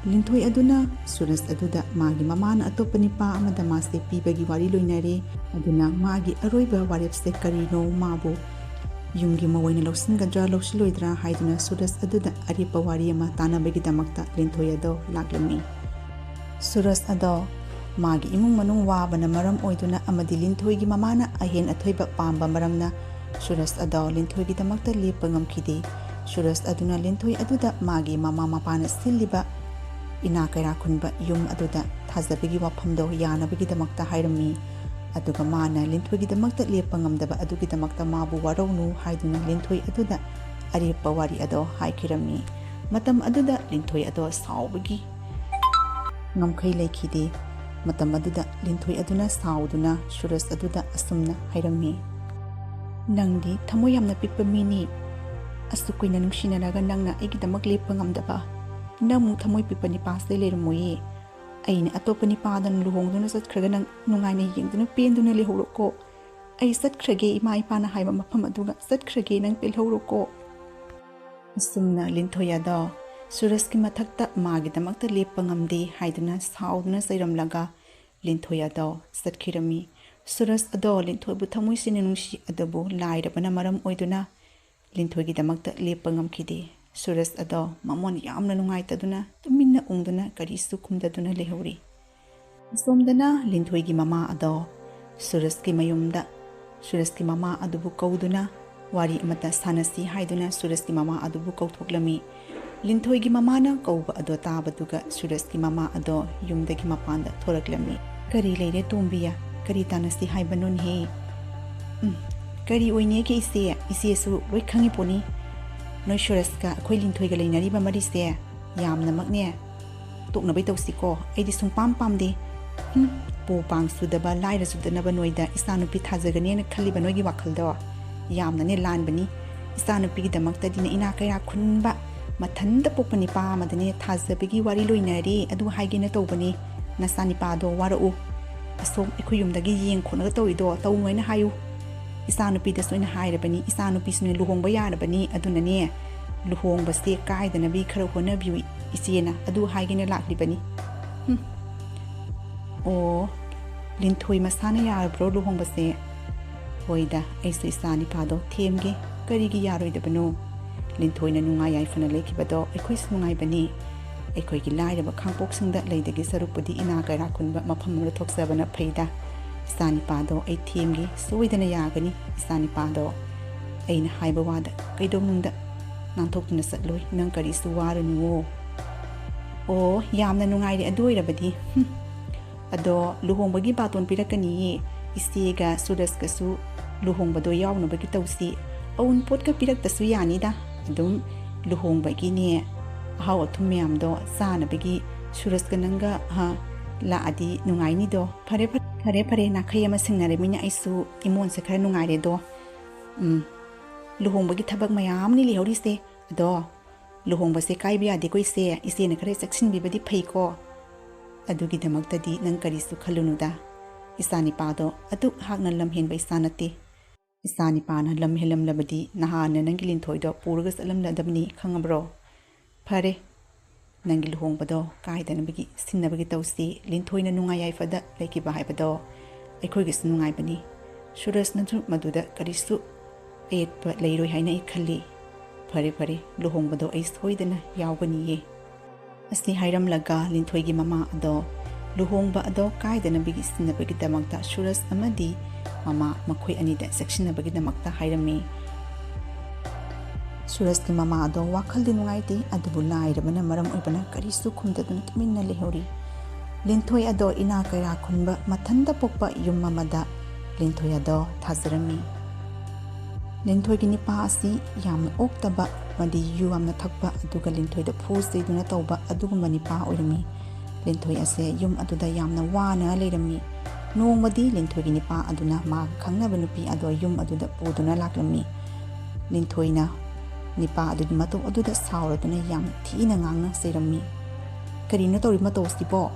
ꯂꯤꯟꯊꯣꯏ ꯑꯗꯨꯅ ꯁꯨꯔꯖ ꯑꯗꯨꯗ ꯃꯥꯒꯤ ꯃꯃꯥꯅ ꯑꯇꯣꯞꯄ ꯅꯤꯄꯥ ꯑꯃꯗ ꯃꯥꯁꯦ ꯄꯤꯕꯒꯤ ꯋꯥꯔꯤ ꯂꯣꯏꯅꯔꯦ꯫ ꯑꯗꯨꯅ ꯃꯥꯒꯤ ꯑꯔꯣꯏꯕ ꯋꯥꯔꯦꯞꯁꯦ ꯀꯔꯤꯅꯣ, ꯃꯥꯕꯨ ꯌꯨꯝꯒꯤ ꯃꯧ ꯑꯣꯏꯅ ꯂꯧꯁꯤꯟꯒꯗ꯭ꯔꯥ ꯂꯧꯁꯤꯜꯂꯣꯏꯗ꯭ꯔꯥ ꯍꯥꯏꯗꯨꯅ ꯁꯨꯔꯖ ꯑꯗꯨꯗ ꯑꯔꯦꯞꯄ ꯋꯥꯔꯤ ꯑꯃ ꯇꯥꯟꯅꯕꯒꯤꯗꯃꯛꯇ ꯂꯤꯟꯊꯣꯏ ꯑꯗꯣ ꯂꯥꯛꯂꯝꯃꯤ꯫ ꯁꯨꯔꯖ ꯑꯗꯣ ꯃꯥꯒꯤ ꯏꯃꯨꯡ ꯃꯅꯨꯡ ꯋꯥꯕꯅ ꯃꯔꯝ ꯑꯣꯏꯗꯨꯅ ꯑꯃꯗꯤ ꯂꯤꯟꯊꯣꯏꯒꯤ ꯃꯃꯥꯅ ꯑꯍꯦꯟ ꯑꯊꯣꯏꯕ ꯄꯥꯝꯕ ꯃꯔꯝꯅ ꯁꯨꯔꯖ ꯑꯗꯣ ꯂꯤꯟꯊꯣꯏꯒꯤꯗꯃꯛꯇ ꯂꯦꯞꯄ ꯉꯝꯈꯤꯗꯦ꯫ ꯁꯨꯔꯖ ꯑꯗꯨꯅ ꯂꯤꯟꯊꯣꯏ ꯑꯗꯨꯗ ꯃꯥꯒꯤ ꯃꯃꯥ ꯃꯄꯥꯅ ꯁꯤꯜꯂꯤꯕ ꯏꯅꯥ ꯀꯩꯔꯥ ꯈꯨꯟꯕ ꯌꯨꯝ ꯑꯗꯨꯗ ꯊꯥꯖꯕꯒꯤ ꯋꯥꯐꯝꯗꯣ ꯌꯥꯅꯕꯒꯤꯗꯃꯛꯇ ꯍꯥꯏꯔꯝꯃꯤ꯫ ꯑꯗꯨꯒ ꯃꯥꯅ ꯂꯤꯟꯊꯣꯏꯒꯤꯗꯃꯛꯇ ꯂꯦꯞꯄ ꯉꯝꯗꯕ ꯑꯗꯨꯒꯤꯗꯃꯛꯇ ꯃꯥꯕꯨ ꯋꯥꯔꯧꯅꯨ ꯍꯥꯏꯗꯨꯅ ꯂꯤꯟꯊꯣꯏ ꯑꯗꯨꯗ ꯑꯔꯦꯞꯄ ꯋꯥꯔꯤ ꯑꯗꯣ ꯍꯥꯏꯈꯤꯔꯝꯃꯤ꯫ ꯃꯇꯝ ꯑꯗꯨꯗ ꯂꯤꯟꯊꯣꯏ ꯑꯗꯣ ꯁꯥꯎꯕꯒꯤ ꯉꯝꯈꯩ ꯂꯩꯈꯤꯗꯦ꯫ ꯃꯇꯝ ꯑꯗꯨꯗ ꯂꯤꯟꯊꯣꯏ ꯑꯗꯨꯅ ꯁꯥꯎꯗꯨꯅ ꯁꯨꯔꯖ ꯑꯗꯨꯗ ꯑꯁꯨꯝꯅ ꯍꯥꯏꯔꯝꯃꯤ, "ꯅꯪꯗꯤ ꯊꯃꯣꯏ ꯌꯥꯝꯅ ꯄꯤꯛꯄ ꯃꯤꯅꯤ꯫ ꯑꯁꯨꯛ ꯀꯨꯏꯅ ꯅꯨꯡꯁꯤꯅꯔꯒ ꯅꯪꯅ ꯑꯩꯒꯤꯗꯃꯛ ꯂꯦꯞꯄ ꯉꯝꯗꯕ꯫ ꯅꯪꯃꯨꯛ ꯊꯃꯣꯏ ꯄꯤꯛꯄ ꯅꯤꯄꯥꯁꯦ ꯂꯩꯔꯝꯃꯣꯏꯌꯦ꯫ ꯑꯩꯅ ꯑꯇꯣꯞꯄ ꯅꯤꯄꯥꯗ ꯂꯨꯍꯣꯡꯗꯨꯅ ꯆꯠꯈ꯭ꯔꯒ ꯅꯪ ꯅꯨꯡꯉꯥꯏꯅ ꯌꯦꯡꯗꯨꯅ ꯄꯦꯟꯗꯨꯅ ꯂꯩꯍꯧꯔꯣꯀꯣ꯫ ꯑꯩ ꯆꯠꯈ꯭ꯔꯒꯦ, ꯏꯃꯥ ꯏꯄꯥꯅ ꯍꯥꯏꯕ ꯃꯐꯝ ꯑꯗꯨꯒ ꯆꯠꯈ꯭ꯔꯒꯦ, ꯅꯪ ꯄꯦꯜꯍꯧꯔꯣꯀꯣ꯫" ꯑꯁꯨꯝꯅ ꯂꯤꯟꯊꯣꯏ ꯑꯗꯣ ꯁꯨꯔꯖꯀꯤ ꯃꯊꯛꯇ ꯃꯥꯒꯤꯗꯃꯛꯇ ꯂꯦꯞꯄ ꯉꯝꯗꯦ ꯍꯥꯏꯗꯨꯅ ꯁꯥꯎꯗꯨꯅ ꯆꯩꯔꯝꯂꯒ ꯂꯤꯟꯊꯣꯏ ꯑꯗꯣ ꯆꯠꯈꯤꯔꯝꯃꯤ꯫ ꯁꯨꯔꯖ ꯑꯗꯣ ꯂꯤꯟꯊꯣꯏꯕꯨ ꯊꯃꯣꯏ ꯁꯦꯡꯅ ꯅꯨꯡꯁꯤ, ꯑꯗꯨꯕꯨ ꯂꯥꯏꯔꯕꯅ ꯃꯔꯝ ꯑꯣꯏꯗꯨꯅ ꯂꯤꯟꯊꯣꯏꯒꯤꯗꯃꯛꯇ ꯂꯦꯞꯄ ꯉꯝꯈꯤꯗꯦ꯫ ꯁꯨꯔꯖ ꯑꯗꯣ ꯃꯃꯣꯟ ꯌꯥꯝꯅ ꯅꯨꯡꯉꯥꯏꯇꯗꯨꯅ ꯇꯨꯃꯤꯟꯅ ꯎꯪꯗꯨꯅ ꯀꯔꯤꯁꯨ ꯈꯨꯝꯗꯗꯨꯅ ꯂꯩꯍꯧꯔꯤ꯫ ꯑꯁꯣꯝꯗꯅ ꯂꯤꯟꯊꯣꯏꯒꯤ ꯃꯃꯥ ꯑꯗꯣ ꯁꯨꯔꯖꯀꯤ ꯃꯌꯨꯝꯗ ꯁꯨꯔꯖꯀꯤ ꯃꯃꯥ ꯑꯗꯨꯕꯨ ꯀꯧꯗꯨꯅ ꯋꯥꯔꯤ ꯑꯃꯠꯇ ꯁꯥꯟꯅꯁꯤ ꯍꯥꯏꯗꯨꯅ ꯁꯨꯔꯖꯀꯤ ꯃꯃꯥ ꯑꯗꯨꯕꯨ ꯀꯧꯊꯣꯛꯂꯝꯃꯤ꯫ ꯂꯤꯟꯊꯣꯏꯒꯤ ꯃꯃꯥꯅ ꯀꯧꯕ ꯑꯗꯣ ꯇꯥꯕꯗꯨꯒ ꯁꯨꯔꯖꯀꯤ ꯃꯃꯥ ꯑꯗꯣ ꯌꯨꯝꯗꯒꯤ ꯃꯄꯥꯟꯗ ꯊꯣꯔꯛꯂꯝꯃꯤ꯫ "ꯀꯔꯤ ꯂꯩꯔꯦ ꯇꯣꯝꯕꯤꯌꯥ? ꯀꯔꯤ ꯇꯥꯟꯅꯁꯤ ꯍꯥꯏꯕꯅꯣꯅꯦꯍꯦ?" "ꯎꯝ, ꯀꯔꯤ ꯑꯣꯏꯅꯦꯒꯦ ꯏꯆꯦ? ꯏꯆꯦꯁꯨ ꯂꯣꯏ ꯈꯪꯉꯤ ꯄꯣꯠꯅꯤ꯫ ꯅꯣꯏ ꯁꯨꯔꯖꯀ ꯑꯩꯈꯣꯏ ꯂꯤꯟꯊꯣꯏꯒ ꯂꯩꯅꯔꯤꯕ ꯃꯔꯤꯁꯦ ꯌꯥꯝꯅꯃꯛꯅꯦ ꯇꯣꯛꯅꯕꯩ ꯇꯧꯁꯤꯀꯣ꯫ ꯑꯩꯗꯤ ꯁꯨꯡꯄꯥꯝ ꯄꯥꯝꯗꯦ꯫ ꯍꯨꯝ, ꯄꯨ ꯄꯥꯡ ꯆꯨꯗꯕ, ꯂꯥꯏꯔ ꯆꯨꯗꯅꯕ ꯅꯣꯏꯗ ꯏꯆꯥꯅꯨꯄꯤ ꯊꯥꯖꯒꯅꯦꯅ ꯈꯜꯂꯤꯕ ꯅꯣꯏꯒꯤ ꯋꯥꯈꯜꯗꯣ ꯌꯥꯝꯅꯅꯦ ꯂꯥꯟꯕꯅꯤ꯫ ꯏꯆꯥꯅꯨꯄꯤꯒꯤꯗꯃꯛꯇꯗꯤꯅꯦ ꯏꯅꯥ ꯀꯩꯔꯥ ꯈꯨꯟꯕ ꯃꯊꯟꯇ ꯄꯣꯛꯄ ꯅꯤꯄꯥ ꯑꯃꯗꯅꯦ ꯊꯥꯖꯕꯒꯤ ꯋꯥꯔꯤ ꯂꯣꯏꯅꯔꯦ꯫ ꯑꯗꯨ ꯍꯥꯏꯒꯦꯅ ꯇꯧꯕꯅꯤ꯫ ꯅꯆꯥꯅꯤꯄꯥꯗꯣ ꯋꯥꯔꯛꯎ꯫ ꯑꯁꯣꯝ ꯑꯩꯈꯣꯏ ꯌꯨꯝꯗꯒꯤ ꯌꯦꯡ ꯈꯣꯠꯅꯒ ꯇꯧꯔꯤꯗꯣ ꯇꯧꯅꯨ ꯍꯥꯏꯅ ꯍꯥꯏꯌꯨ꯫ ꯏꯆꯥꯅꯨꯄꯤꯗꯁꯨ ꯑꯩꯅ ꯍꯥꯏꯔꯕꯅꯤ, ꯏꯆꯥꯅꯨꯄꯤꯁꯨꯅꯦ ꯂꯨꯍꯣꯡꯕ ꯌꯥꯔꯕꯅꯤ꯫ ꯑꯗꯨꯅꯅꯦ ꯂꯨꯍꯣꯡꯕꯁꯦ ꯀꯥꯏꯗꯅꯕꯤ ꯈꯔ ꯍꯣꯠꯅꯕꯤꯌꯨ ꯏꯆꯦꯅ꯫ ꯑꯗꯨ ꯍꯥꯏꯒꯦꯅ ꯂꯥꯛꯂꯤꯕꯅꯤ꯫" ꯍꯨꯝ꯫ "ꯑꯣ, ꯂꯤꯟꯊꯣꯏ ꯃꯁꯥꯅ ꯌꯥꯔꯕ꯭ꯔꯣ ꯂꯨꯍꯣꯡꯕꯁꯦ?" "ꯍꯣꯏꯗ, ꯑꯩꯁꯨ ꯏꯆꯥ ꯅꯤꯄꯥꯗꯣ ꯊꯦꯝꯒꯦ꯫ ꯀꯔꯤꯒꯤ ꯌꯥꯔꯣꯏꯗꯕꯅꯣ? ꯂꯤꯟꯊꯣꯏꯅ ꯅꯨꯡꯉꯥꯏ ꯌꯥꯏꯐꯅ ꯂꯩꯈꯤꯕꯗꯣ ꯑꯩꯈꯣꯏꯁꯨ ꯅꯨꯡꯉꯥꯏꯕꯅꯤ꯫ ꯑꯩꯈꯣꯏꯒꯤ ꯂꯥꯏꯔꯕ ꯈꯥꯡꯄꯣꯛꯁꯤꯡꯗ ꯂꯩꯗꯒꯤ ꯁꯔꯨꯛꯄꯨꯗꯤ ꯏꯅꯥ ꯀꯩꯔꯥ ꯈꯨꯟꯕ ꯃꯐꯝ ꯑꯃꯗ ꯊꯣꯛꯆꯕꯅ ꯐꯩꯗ꯫ ꯏꯆꯥ ꯅꯤꯄꯥꯗꯣ ꯑꯩ ꯊꯦꯝꯒꯦ, ꯁꯣꯏꯗꯅ ꯌꯥꯒꯅꯤ꯫ ꯏꯆꯥ ꯅꯤꯄꯥꯗꯣ ꯑꯩꯅ ꯍꯥꯏꯕ ꯋꯥꯗ ꯀꯩꯗꯧꯅꯨꯡꯗ ꯅꯥꯟꯊꯣꯛꯇꯨꯅ ꯆꯠꯂꯣꯏ꯫ ꯅꯪ ꯀꯔꯤꯁꯨ ꯋꯥꯔꯨꯅꯨꯋꯣ꯫" "ꯑꯣ, ꯌꯥꯝꯅ ꯅꯨꯡꯉꯥꯏꯔꯦ꯫ ꯑꯗꯨ ꯑꯣꯏꯔꯕꯗꯤ, ꯍꯨꯝ꯫ ꯑꯗꯣ ꯂꯨꯍꯣꯡꯕꯒꯤ ꯕꯥꯇꯣꯟ ꯄꯤꯔꯛꯀꯅꯤꯌꯦ꯫ ꯏꯆꯦꯒ ꯁꯨꯔꯖꯀꯁꯨ ꯂꯨꯍꯣꯡꯕꯗꯣ ꯌꯥꯎꯅꯕꯒꯤ ꯇꯧꯁꯤ꯫ ꯑꯎꯟꯄꯣꯠꯀ ꯄꯤꯔꯛꯇꯁꯨ ꯌꯥꯅꯤꯗ꯫ ꯑꯗꯨꯝ ꯂꯨꯍꯣꯡꯕꯒꯤꯅꯦ ꯑꯍꯥꯎ ꯑꯊꯨꯝ ꯃꯌꯥꯝꯗꯣ ꯆꯥꯅꯕꯒꯤ ꯁꯨꯔꯖꯀ ꯅꯪꯒ, ꯍꯥ, ꯂꯥꯛꯑꯗꯤ ꯅꯨꯡꯉꯥꯏꯅꯤꯗꯣ꯫" "ꯐꯔꯦ, ꯐꯔꯦ, ꯐꯔꯦ, ꯐꯔꯦ, ꯅꯥꯈꯩ ꯑꯃ ꯁꯤꯡꯅꯔꯃꯤꯅ ꯑꯩꯁꯨ ꯏꯃꯣꯟꯁꯦ ꯈꯔ ꯅꯨꯡꯉꯥꯏꯔꯦꯗꯣ꯫ ꯎꯝ, ꯂꯨꯍꯣꯡꯕꯒꯤ ꯊꯕꯛ ꯃꯌꯥꯝꯅꯤ ꯂꯩꯍꯧꯔꯤꯁꯦ꯫ ꯑꯗꯣ ꯂꯨꯍꯣꯡꯕꯁꯦ ꯀꯥꯏꯕ ꯌꯥꯗꯦꯀꯣ ꯏꯆꯦ, ꯏꯆꯦꯅ ꯈꯔ ꯆꯦꯛꯁꯤꯟꯕꯤꯕꯗꯤ ꯐꯩꯀꯣ꯫ ꯑꯗꯨꯒꯤꯗꯃꯛꯇꯗꯤ ꯅꯪ ꯀꯔꯤꯁꯨ ꯈꯜꯂꯨꯅꯨꯗ꯫ ꯏꯆꯥ ꯅꯤꯄꯥꯗꯣ ꯑꯗꯨꯛ ꯍꯥꯛꯅ ꯂꯝ ꯍꯦꯟꯕ ꯏꯆꯥ ꯅꯠꯇꯦ꯫ ꯏꯆꯥ ꯅꯤꯄꯥꯅ ꯂꯝ ꯍꯦꯜꯂꯝꯂꯕꯗꯤ ꯅꯍꯥꯟꯅ ꯅꯪꯒꯤ ꯂꯤꯟꯊꯣꯏꯗꯣ ꯄꯨꯔꯒ ꯆꯠꯂꯝꯂꯗꯕꯅꯤ, ꯈꯪꯉꯕ꯭ꯔꯣ? ꯐꯔꯦ, ꯅꯪꯒꯤ ꯂꯨꯍꯣꯡꯕꯗꯣ ꯀꯥꯏꯗꯅꯕꯒꯤ ꯁꯤꯟꯅꯕꯒꯤ ꯇꯧꯁꯤ꯫ ꯂꯤꯟꯊꯣꯏꯅ ꯅꯨꯡꯉꯥꯏ ꯌꯥꯏꯐꯗ ꯂꯩꯈꯤꯕ ꯍꯥꯏꯕꯗꯣ ꯑꯩꯈꯣꯏꯒꯤꯁꯨ ꯅꯨꯡꯉꯥꯏꯕꯅꯤ꯫ ꯁꯨꯔꯖꯅꯁꯨ ꯃꯗꯨꯗ ꯀꯔꯤꯁꯨ ꯑꯌꯦꯠꯄ ꯂꯩꯔꯣꯏ ꯍꯥꯏꯅ ꯑꯩ ꯈꯜꯂꯤ꯫ ꯐꯔꯦ, ꯐꯔꯦ, ꯂꯨꯍꯣꯡꯕꯗꯣ ꯑꯩ ꯁꯣꯏꯗꯅ ꯌꯥꯎꯒꯅꯤꯌꯦ꯫ ꯑꯁꯤ ꯍꯥꯏꯔꯝꯂꯒ ꯂꯤꯟꯊꯣꯏꯒꯤ ꯃꯃꯥ ꯑꯗꯣ ꯂꯨꯍꯣꯡꯕ ꯑꯗꯣ ꯀꯥꯏꯗꯅꯕꯒꯤ ꯁꯤꯟꯅꯕꯒꯤꯗꯃꯛꯇ ꯁꯨꯔꯖ ꯑꯃꯗꯤ ꯃꯃꯥ ꯃꯈꯣꯏ ꯑꯅꯤꯗ ꯆꯦꯛꯁꯤꯟꯅꯕꯒꯤꯗꯃꯛꯇ ꯍꯥꯏꯔꯝꯃꯤ꯫ ꯁꯨꯔꯖꯀꯤ ꯃꯃꯥ ꯑꯗꯣ ꯋꯥꯈꯜꯗꯤ ꯅꯨꯡꯉꯥꯏꯇꯦ, ꯑꯗꯨꯕꯨ ꯂꯥꯏꯔꯕꯅ ꯃꯔꯝ ꯑꯣꯏꯕꯅ ꯀꯔꯤꯁꯨ ꯈꯨꯝꯗꯗꯨꯅ ꯇꯨꯃꯤꯟꯅ ꯂꯩꯍꯧꯔꯤ꯫ ꯂꯤꯟꯊꯣꯏ ꯑꯗꯣ ꯏꯅꯥ ꯀꯩꯔꯥ ꯈꯨꯟꯕ ꯃꯊꯟꯇ ꯄꯣꯛꯄ ꯌꯨꯝ ꯑꯃꯗ ꯂꯤꯟꯊꯣꯏ ꯑꯗꯣ ꯊꯥꯖꯔꯝꯃꯤ꯫ ꯂꯤꯟꯊꯣꯏꯒꯤ ꯅꯤꯄꯥ ꯑꯁꯤ ꯌꯥꯝꯅ ꯑꯣꯛꯇꯕ ꯑꯃꯗꯤ ꯌꯨ ꯌꯥꯝꯅ ꯊꯛꯄ, ꯑꯗꯨꯒ ꯂꯤꯟꯊꯣꯏꯗ ꯐꯨ ꯆꯩꯗꯨꯅ ꯇꯧꯕ ꯑꯗꯨꯒꯨꯝꯕ ꯅꯤꯄꯥ ꯑꯣꯏꯔꯝꯃꯤ꯫ ꯂꯤꯟꯊꯣꯏ ꯑꯁꯦ ꯌꯨꯝ ꯑꯗꯨꯗ ꯌꯥꯝꯅ ꯋꯥꯅ ꯂꯩꯔꯝꯃꯤ꯫ ꯅꯣꯡꯃꯗꯤ ꯂꯤꯟꯊꯣꯏꯒꯤ ꯅꯤꯄꯥ ꯑꯗꯨꯅ ꯃꯥꯒ ꯈꯪꯅꯕ ꯅꯨꯄꯤ ꯑꯗꯣ ꯌꯨꯝ ꯑꯗꯨꯗ ꯄꯨꯗꯨꯅ ꯂꯥꯛꯂꯝꯃꯤ꯫ ꯂꯤꯟꯊꯣꯏꯅ ꯅꯤꯄꯥ ꯑꯗꯨꯒꯤ ꯃꯇꯧ ꯑꯗꯨꯗ ꯁꯥꯎꯔꯗꯨꯅ ꯌꯥꯝ ꯊꯤꯅ ꯉꯥꯡꯅ ꯆꯩꯔꯝꯃꯤ꯫ "ꯀꯔꯤꯅꯣ ꯇꯧꯔꯤ ꯃꯇꯧꯁꯤꯕꯣ?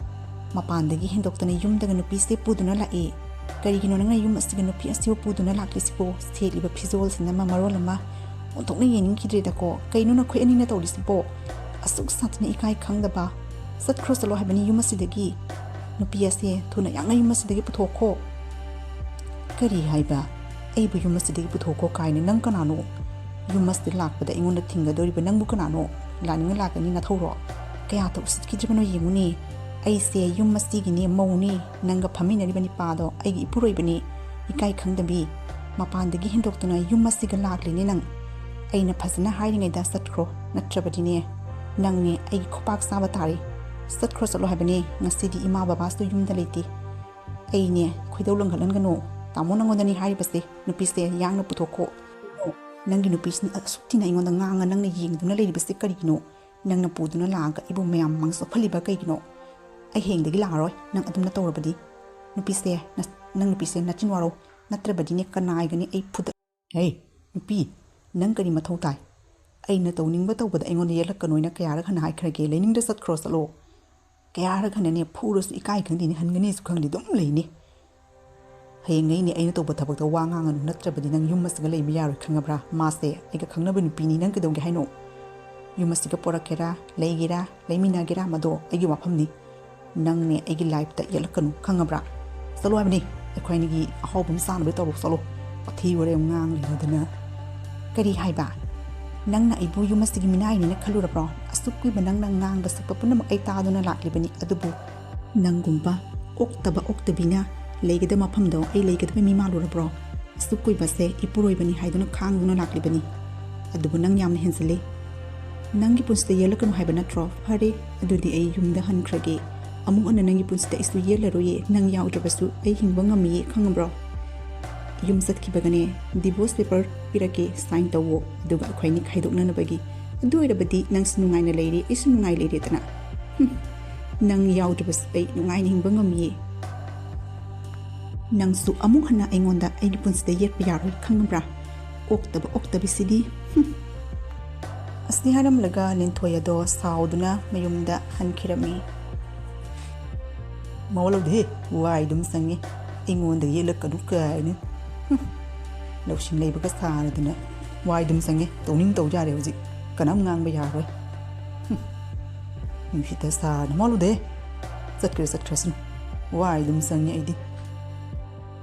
ꯃꯄꯥꯟꯗꯒꯤ ꯍꯦꯟꯗꯣꯛꯇꯅ ꯌꯨꯝꯗꯒ ꯅꯨꯄꯤꯁꯦ ꯄꯨꯗꯨꯅ ꯂꯥꯛꯏ꯫ ꯀꯔꯤꯒꯤꯅꯣ ꯅꯪꯅ ꯌꯨꯝ ꯑꯁꯤꯒ ꯅꯨꯄꯤ ꯑꯁꯤꯕꯨ ꯄꯨꯗꯨꯅ ꯂꯥꯛꯂꯤꯁꯤꯕꯣ? ꯁꯦꯠꯂꯤꯕ ꯐꯤꯖꯣꯜꯁꯤꯅ ꯑꯃ ꯃꯔꯣꯜ ꯑꯃ ꯑꯣꯟꯊꯣꯛꯅ ꯌꯦꯡꯅꯤꯡꯈꯤꯗ꯭ꯔꯦꯗꯀꯣ꯫ ꯀꯩꯅꯣ ꯅꯈꯣꯏ ꯑꯅꯤꯅ ꯇꯧꯔꯤꯁꯤꯕꯣ? ꯑꯁꯨꯛ ꯁꯥꯊꯤꯅ ꯏꯀꯥꯏ ꯈꯪꯗꯕ꯫ ꯆꯠꯈ꯭ꯔꯣ ꯆꯠꯂꯣ ꯍꯥꯏꯕꯅꯤ ꯌꯨꯝ ꯑꯁꯤꯗꯒꯤ꯫ ꯅꯨꯄꯤ ꯑꯁꯦ ꯊꯨꯅ ꯌꯥꯡꯅ ꯌꯨꯝ ꯑꯁꯤꯗꯒꯤ ꯄꯨꯊꯣꯛꯈꯣ꯫" "ꯀꯔꯤ ꯍꯥꯏꯕ? ꯑꯩꯕꯨ ꯌꯨꯝ ꯑꯁꯤꯗꯒꯤ ꯄꯨꯊꯣꯛꯈꯣ ꯀꯥꯏꯅ? ꯅꯪ ꯀꯅꯥꯅꯣ? ꯌꯨꯝ ꯑꯁꯤꯗ ꯂꯥꯛꯄꯗ ꯑꯩꯉꯣꯟꯗ ꯊꯤꯡꯒꯗꯧꯔꯤꯕ ꯅꯪꯕꯨ ꯀꯅꯥꯅꯣ? ꯂꯥꯛꯅꯤꯡꯉ ꯂꯥꯛꯀꯅꯤ, ꯅꯊꯧꯔꯣ? ꯀꯌꯥꯇ ꯎꯁꯤꯠꯈꯤꯗ꯭ꯔꯤꯕꯅꯣ ꯌꯦꯡꯉꯨꯅꯦ꯫ ꯑꯩꯁꯦ ꯌꯨꯝ ꯑꯁꯤꯒꯤꯅꯦ, ꯃꯧꯅꯦ꯫ ꯅꯪꯒ ꯐꯝꯃꯤꯟꯅꯔꯤꯕ ꯅꯤꯄꯥꯗꯣ ꯑꯩꯒꯤ ꯏꯄꯨꯔꯣꯏꯕꯅꯤ꯫ ꯏꯀꯥꯏ ꯈꯪꯗꯕꯤ꯫ ꯃꯄꯥꯟꯗꯒꯤ ꯍꯦꯟꯗꯣꯛꯇꯨꯅ ꯌꯨꯝ ꯑꯁꯤꯒ ꯂꯥꯛꯂꯤꯅꯦ ꯅꯪ꯫ ꯑꯩꯅ ꯐꯖꯅ ꯍꯥꯏꯔꯤꯉꯩꯗ ꯆꯠꯈ꯭ꯔꯣ, ꯅꯠꯇ꯭ꯔꯕꯗꯤꯅꯦ ꯅꯪꯅꯦ ꯑꯩꯒꯤ ꯈꯨꯄꯥꯛ ꯆꯥꯕ ꯇꯥꯔꯤ꯫ ꯆꯠꯈ꯭ꯔꯣ ꯆꯠꯂꯣ ꯍꯥꯏꯕꯅꯦ꯫ ꯉꯁꯤꯗꯤ ꯏꯃꯥ ꯕꯕꯥꯁꯨ ꯌꯨꯝꯗ ꯂꯩꯇꯦ꯫ ꯑꯩꯅꯦ ꯈꯣꯏꯗꯧ ꯂꯪꯈꯠꯍꯟꯒꯅꯨ꯫ ꯇꯥꯃꯣ ꯅꯪꯉꯣꯟꯗꯅꯤ ꯍꯥꯏꯔꯤꯕꯁꯦ꯫ ꯅꯨꯄꯤꯁꯦ ꯌꯥꯡꯅ ꯄꯨꯊꯣꯛꯈꯣ꯫ ꯅꯪꯒꯤ ꯅꯨꯄꯤꯁꯤꯅ ꯑꯁꯨꯛ ꯊꯤꯅ ꯑꯩꯉꯣꯟꯗ ꯉꯥꯡꯉ ꯅꯪꯅ ꯌꯦꯡꯗꯨꯅ ꯂꯩꯔꯤꯕꯁꯦ ꯀꯔꯤꯒꯤꯅꯣ? ꯅꯪꯅ ꯄꯨꯗꯨꯅ ꯂꯥꯛꯑꯒ ꯑꯩꯕꯨ ꯃꯌꯥꯝ ꯃꯥꯡ ꯆꯣꯞꯍꯜꯂꯤꯕ ꯀꯩꯒꯤꯅꯣ? ꯑꯩ ꯍꯌꯦꯡꯗꯒꯤ ꯂꯥꯛꯑꯔꯣꯏ ꯅꯪ ꯑꯗꯨꯝꯅ ꯇꯧꯔꯕꯗꯤ꯫ ꯅꯨꯄꯤꯁꯦ, ꯅ-, ꯅꯪ ꯅꯨꯄꯤꯁꯦ ꯅꯆꯤꯟ ꯋꯥꯔꯧ, ꯅꯠꯇ꯭ꯔꯕꯗꯤꯅꯦ ꯀꯅꯥꯏꯒꯅꯤ ꯑꯩ ꯐꯨꯗ-" "ꯍꯦ, ꯅꯨꯄꯤ, ꯅꯪ ꯀꯔꯤ ꯃꯊꯧ ꯇꯥꯏ? ꯑꯩꯅ ꯇꯧꯅꯤꯡꯕ ꯇꯧꯕꯗ ꯑꯩꯉꯣꯟꯗ ꯌꯦꯠꯂꯛꯀꯅꯣ ꯍꯥꯏꯅ ꯀꯌꯥꯔꯛ ꯍꯟꯅ ꯍꯥꯏꯈ꯭ꯔꯒꯦ? ꯂꯩꯅꯤꯡꯗ ꯆꯠꯈ꯭ꯔꯣ ꯆꯠꯂꯣ꯫ ꯀꯌꯥꯔꯛ ꯍꯟꯅꯅꯦ ꯐꯨꯔꯁꯨ ꯏꯀꯥꯏ ꯈꯪꯗꯦꯅꯦ, ꯍꯟꯒꯅꯤꯁꯨ ꯈꯪꯗꯦ, ꯑꯗꯨꯝ ꯂꯩꯅꯤ꯫ ꯍꯌꯦꯡꯉꯩꯅꯦ ꯑꯩꯅ ꯇꯧꯕ ꯊꯕꯛꯇ ꯋꯥ ꯉꯥꯡꯉꯅꯨ, ꯅꯠꯇ꯭ꯔꯕꯗꯤ ꯅꯪ ꯌꯨꯝ ꯑꯁꯤꯒ ꯂꯩꯕ ꯌꯥꯔꯣꯏ, ꯈꯪꯉꯕ꯭ꯔꯥ? ꯃꯥꯁꯦ ꯑꯩꯒ ꯈꯪꯅꯕ ꯅꯨꯄꯤꯅꯤ, ꯅꯪ ꯀꯩꯗꯧꯒꯦ ꯍꯥꯏꯅꯣ? ꯌꯨꯝ ꯑꯁꯤꯒ ꯄꯣꯔꯛꯀꯦꯔꯥ, ꯂꯩꯒꯦꯔꯥ, ꯂꯩꯃꯤꯟꯅꯒꯦꯔꯥ, ꯃꯗꯣ ꯑꯩꯒꯤ ꯋꯥꯐꯝꯅꯤ꯫ ꯅꯪꯅꯦ ꯑꯩꯒꯤ ꯂꯥꯏꯐꯇ ꯌꯦꯠꯂꯛꯀꯅꯨ, ꯈꯪꯉꯕ꯭ꯔꯥ? ꯆꯠꯂꯣ ꯍꯥꯏꯕꯅꯤ, ꯑꯩꯈꯣꯏ ꯑꯅꯤꯒꯤ ꯑꯍꯥꯎꯕ ꯑꯃ ꯆꯥꯅꯕ ꯇꯧꯔꯣ, ꯆꯠꯂꯣ꯫ ꯋꯥꯊꯤ ꯋꯥꯔꯦꯝ ꯉꯥꯡ ꯂꯩꯔꯗꯅ꯫ ꯀꯔꯤ ꯍꯥꯏꯕ? ꯅꯪꯅ ꯑꯩꯕꯨ ꯌꯨꯝ ꯑꯁꯤꯒꯤ ꯃꯤꯅꯥꯏꯅꯦꯅ ꯈꯜꯂꯨꯔꯕ꯭ꯔꯣ? ꯑꯁꯨꯛ ꯀꯨꯏꯕ ꯅꯪꯅ ꯉꯥꯡꯕ ꯁꯛꯄ ꯄꯨꯝꯅꯃꯛ ꯑꯩ ꯇꯥꯗꯨꯅ ꯂꯥꯛꯂꯤꯕꯅꯤ, ꯑꯗꯨꯕꯨ ꯅꯪꯒꯨꯝꯕ ꯑꯣꯛꯇꯕ ꯑꯣꯛꯇꯕꯤꯅ ꯂꯩꯒꯗꯕ ꯃꯐꯝꯗꯣ ꯑꯩ ꯂꯩꯒꯗꯕ ꯃꯤ ꯃꯥꯜꯂꯨꯔꯕ꯭ꯔꯣ? ꯑꯁꯨꯛ ꯀꯨꯏꯕꯁꯦ ꯏꯄꯨꯔꯣꯏꯕꯅꯤ ꯍꯥꯏꯗꯨꯅ ꯈꯥꯡꯗꯨꯅ ꯂꯥꯛꯂꯤꯕꯅꯤ꯫ ꯑꯗꯨꯕꯨ ꯅꯪ ꯌꯥꯝꯅ ꯍꯦꯟꯖꯤꯜꯂꯤ꯫ ꯅꯪꯒꯤ ꯄꯨꯟꯁꯤꯗ ꯌꯦꯜꯂꯛꯀꯅꯨ ꯍꯥꯏꯕ ꯅꯠꯇ꯭ꯔꯣ? ꯐꯔꯦ, ꯑꯗꯨꯗꯤ ꯑꯩ ꯌꯨꯝꯗ ꯍꯟꯈ꯭ꯔꯒꯦ꯫ ꯑꯃꯨꯛ ꯍꯟꯅ ꯅꯪꯒꯤ ꯄꯨꯟꯁꯤꯗ ꯑꯩꯁꯨ ꯌꯦꯜꯂꯔꯣꯏꯌꯦ꯫ ꯅꯪ ꯌꯥꯎꯗ꯭ꯔꯕꯁꯨ ꯑꯩ ꯍꯤꯡꯕ ꯉꯝꯃꯤꯌꯦ, ꯈꯪꯉꯕ꯭ꯔꯣ? ꯌꯨꯝ ꯆꯠꯈꯤꯕꯒꯅꯦ, ꯗꯤꯚꯣꯔꯁ ꯄꯦꯄꯔ ꯄꯤꯔꯛꯀꯦ, ꯁꯥꯏꯟ ꯇꯧꯋꯣ, ꯑꯗꯨꯒ ꯑꯩꯈꯣꯏꯅꯤ ꯈꯥꯏꯗꯣꯛꯅꯅꯕꯒꯤ꯫ ꯑꯗꯨ ꯑꯣꯏꯔꯕꯗꯤ ꯅꯪꯁꯨ ꯅꯨꯡꯉꯥꯏꯅ ꯂꯩꯔꯦ, ꯑꯩꯁꯨ ꯅꯨꯡꯉꯥꯏ ꯂꯩꯔꯦꯗꯅ꯫ ꯍꯨꯝ, ꯅꯪ ꯌꯥꯎꯗ꯭ꯔꯕꯁꯨ ꯑꯩ ꯅꯨꯡꯉꯥꯏꯅ ꯍꯤꯡꯕ ꯉꯝꯃꯤꯌꯦ꯫ ꯅꯪꯁꯨ ꯑꯃꯨꯛ ꯍꯟꯅ ꯑꯩꯉꯣꯟꯗ ꯑꯩꯒꯤ ꯄꯨꯟꯁꯤꯗ ꯌꯦꯠꯄ ꯌꯥꯔꯣꯏ, ꯈꯪꯉꯕ꯭ꯔꯥ? ꯑꯣꯛꯇꯕ ꯑꯣꯛꯇꯕꯤꯁꯤꯗꯤ꯫ ꯍꯨꯝ꯫ ꯑꯁꯤ ꯍꯥꯏꯔꯝꯂꯒ ꯂꯤꯟꯊꯣꯏ ꯑꯗꯣ ꯁꯥꯎꯗꯨꯅ ꯃꯌꯨꯝꯗ ꯍꯟꯈꯤꯔꯝꯃꯤ꯫ ꯃꯋꯥ ꯂꯧꯗꯦꯍꯦ, ꯋꯥꯏ ꯑꯗꯨꯝ ꯁꯪꯉꯦ꯫ ꯑꯩꯉꯣꯟꯗ ꯌꯦꯠꯂꯛꯀꯅꯨ ꯀꯥꯏꯅ꯫ ꯍꯨꯝ꯫ ꯂꯧꯁꯤꯡ ꯂꯩꯕꯒ ꯁꯥꯔꯗꯅ ꯋꯥꯏ ꯑꯗꯨꯝ ꯁꯪꯉꯦ꯫ ꯇꯧꯅꯤꯡ ꯇꯧ ꯌꯥꯔꯦ ꯍꯧꯖꯤꯛ꯫ ꯀꯅꯥꯝ ꯉꯥꯡꯕ ꯌꯥꯔꯣꯏ꯫ ꯍꯨꯝ꯫ ꯅꯨꯡꯁꯤꯠꯇ ꯁꯥꯔꯗꯅ ꯃꯋꯥ ꯂꯧꯗꯦꯍꯦ꯫ ꯆꯠꯈ꯭ꯔꯦ ꯆꯠꯈ꯭ꯔꯁꯅꯨ꯫ ꯋꯥꯏ ꯑꯗꯨꯝ ꯁꯪꯉꯦ ꯑꯩꯗꯤ꯫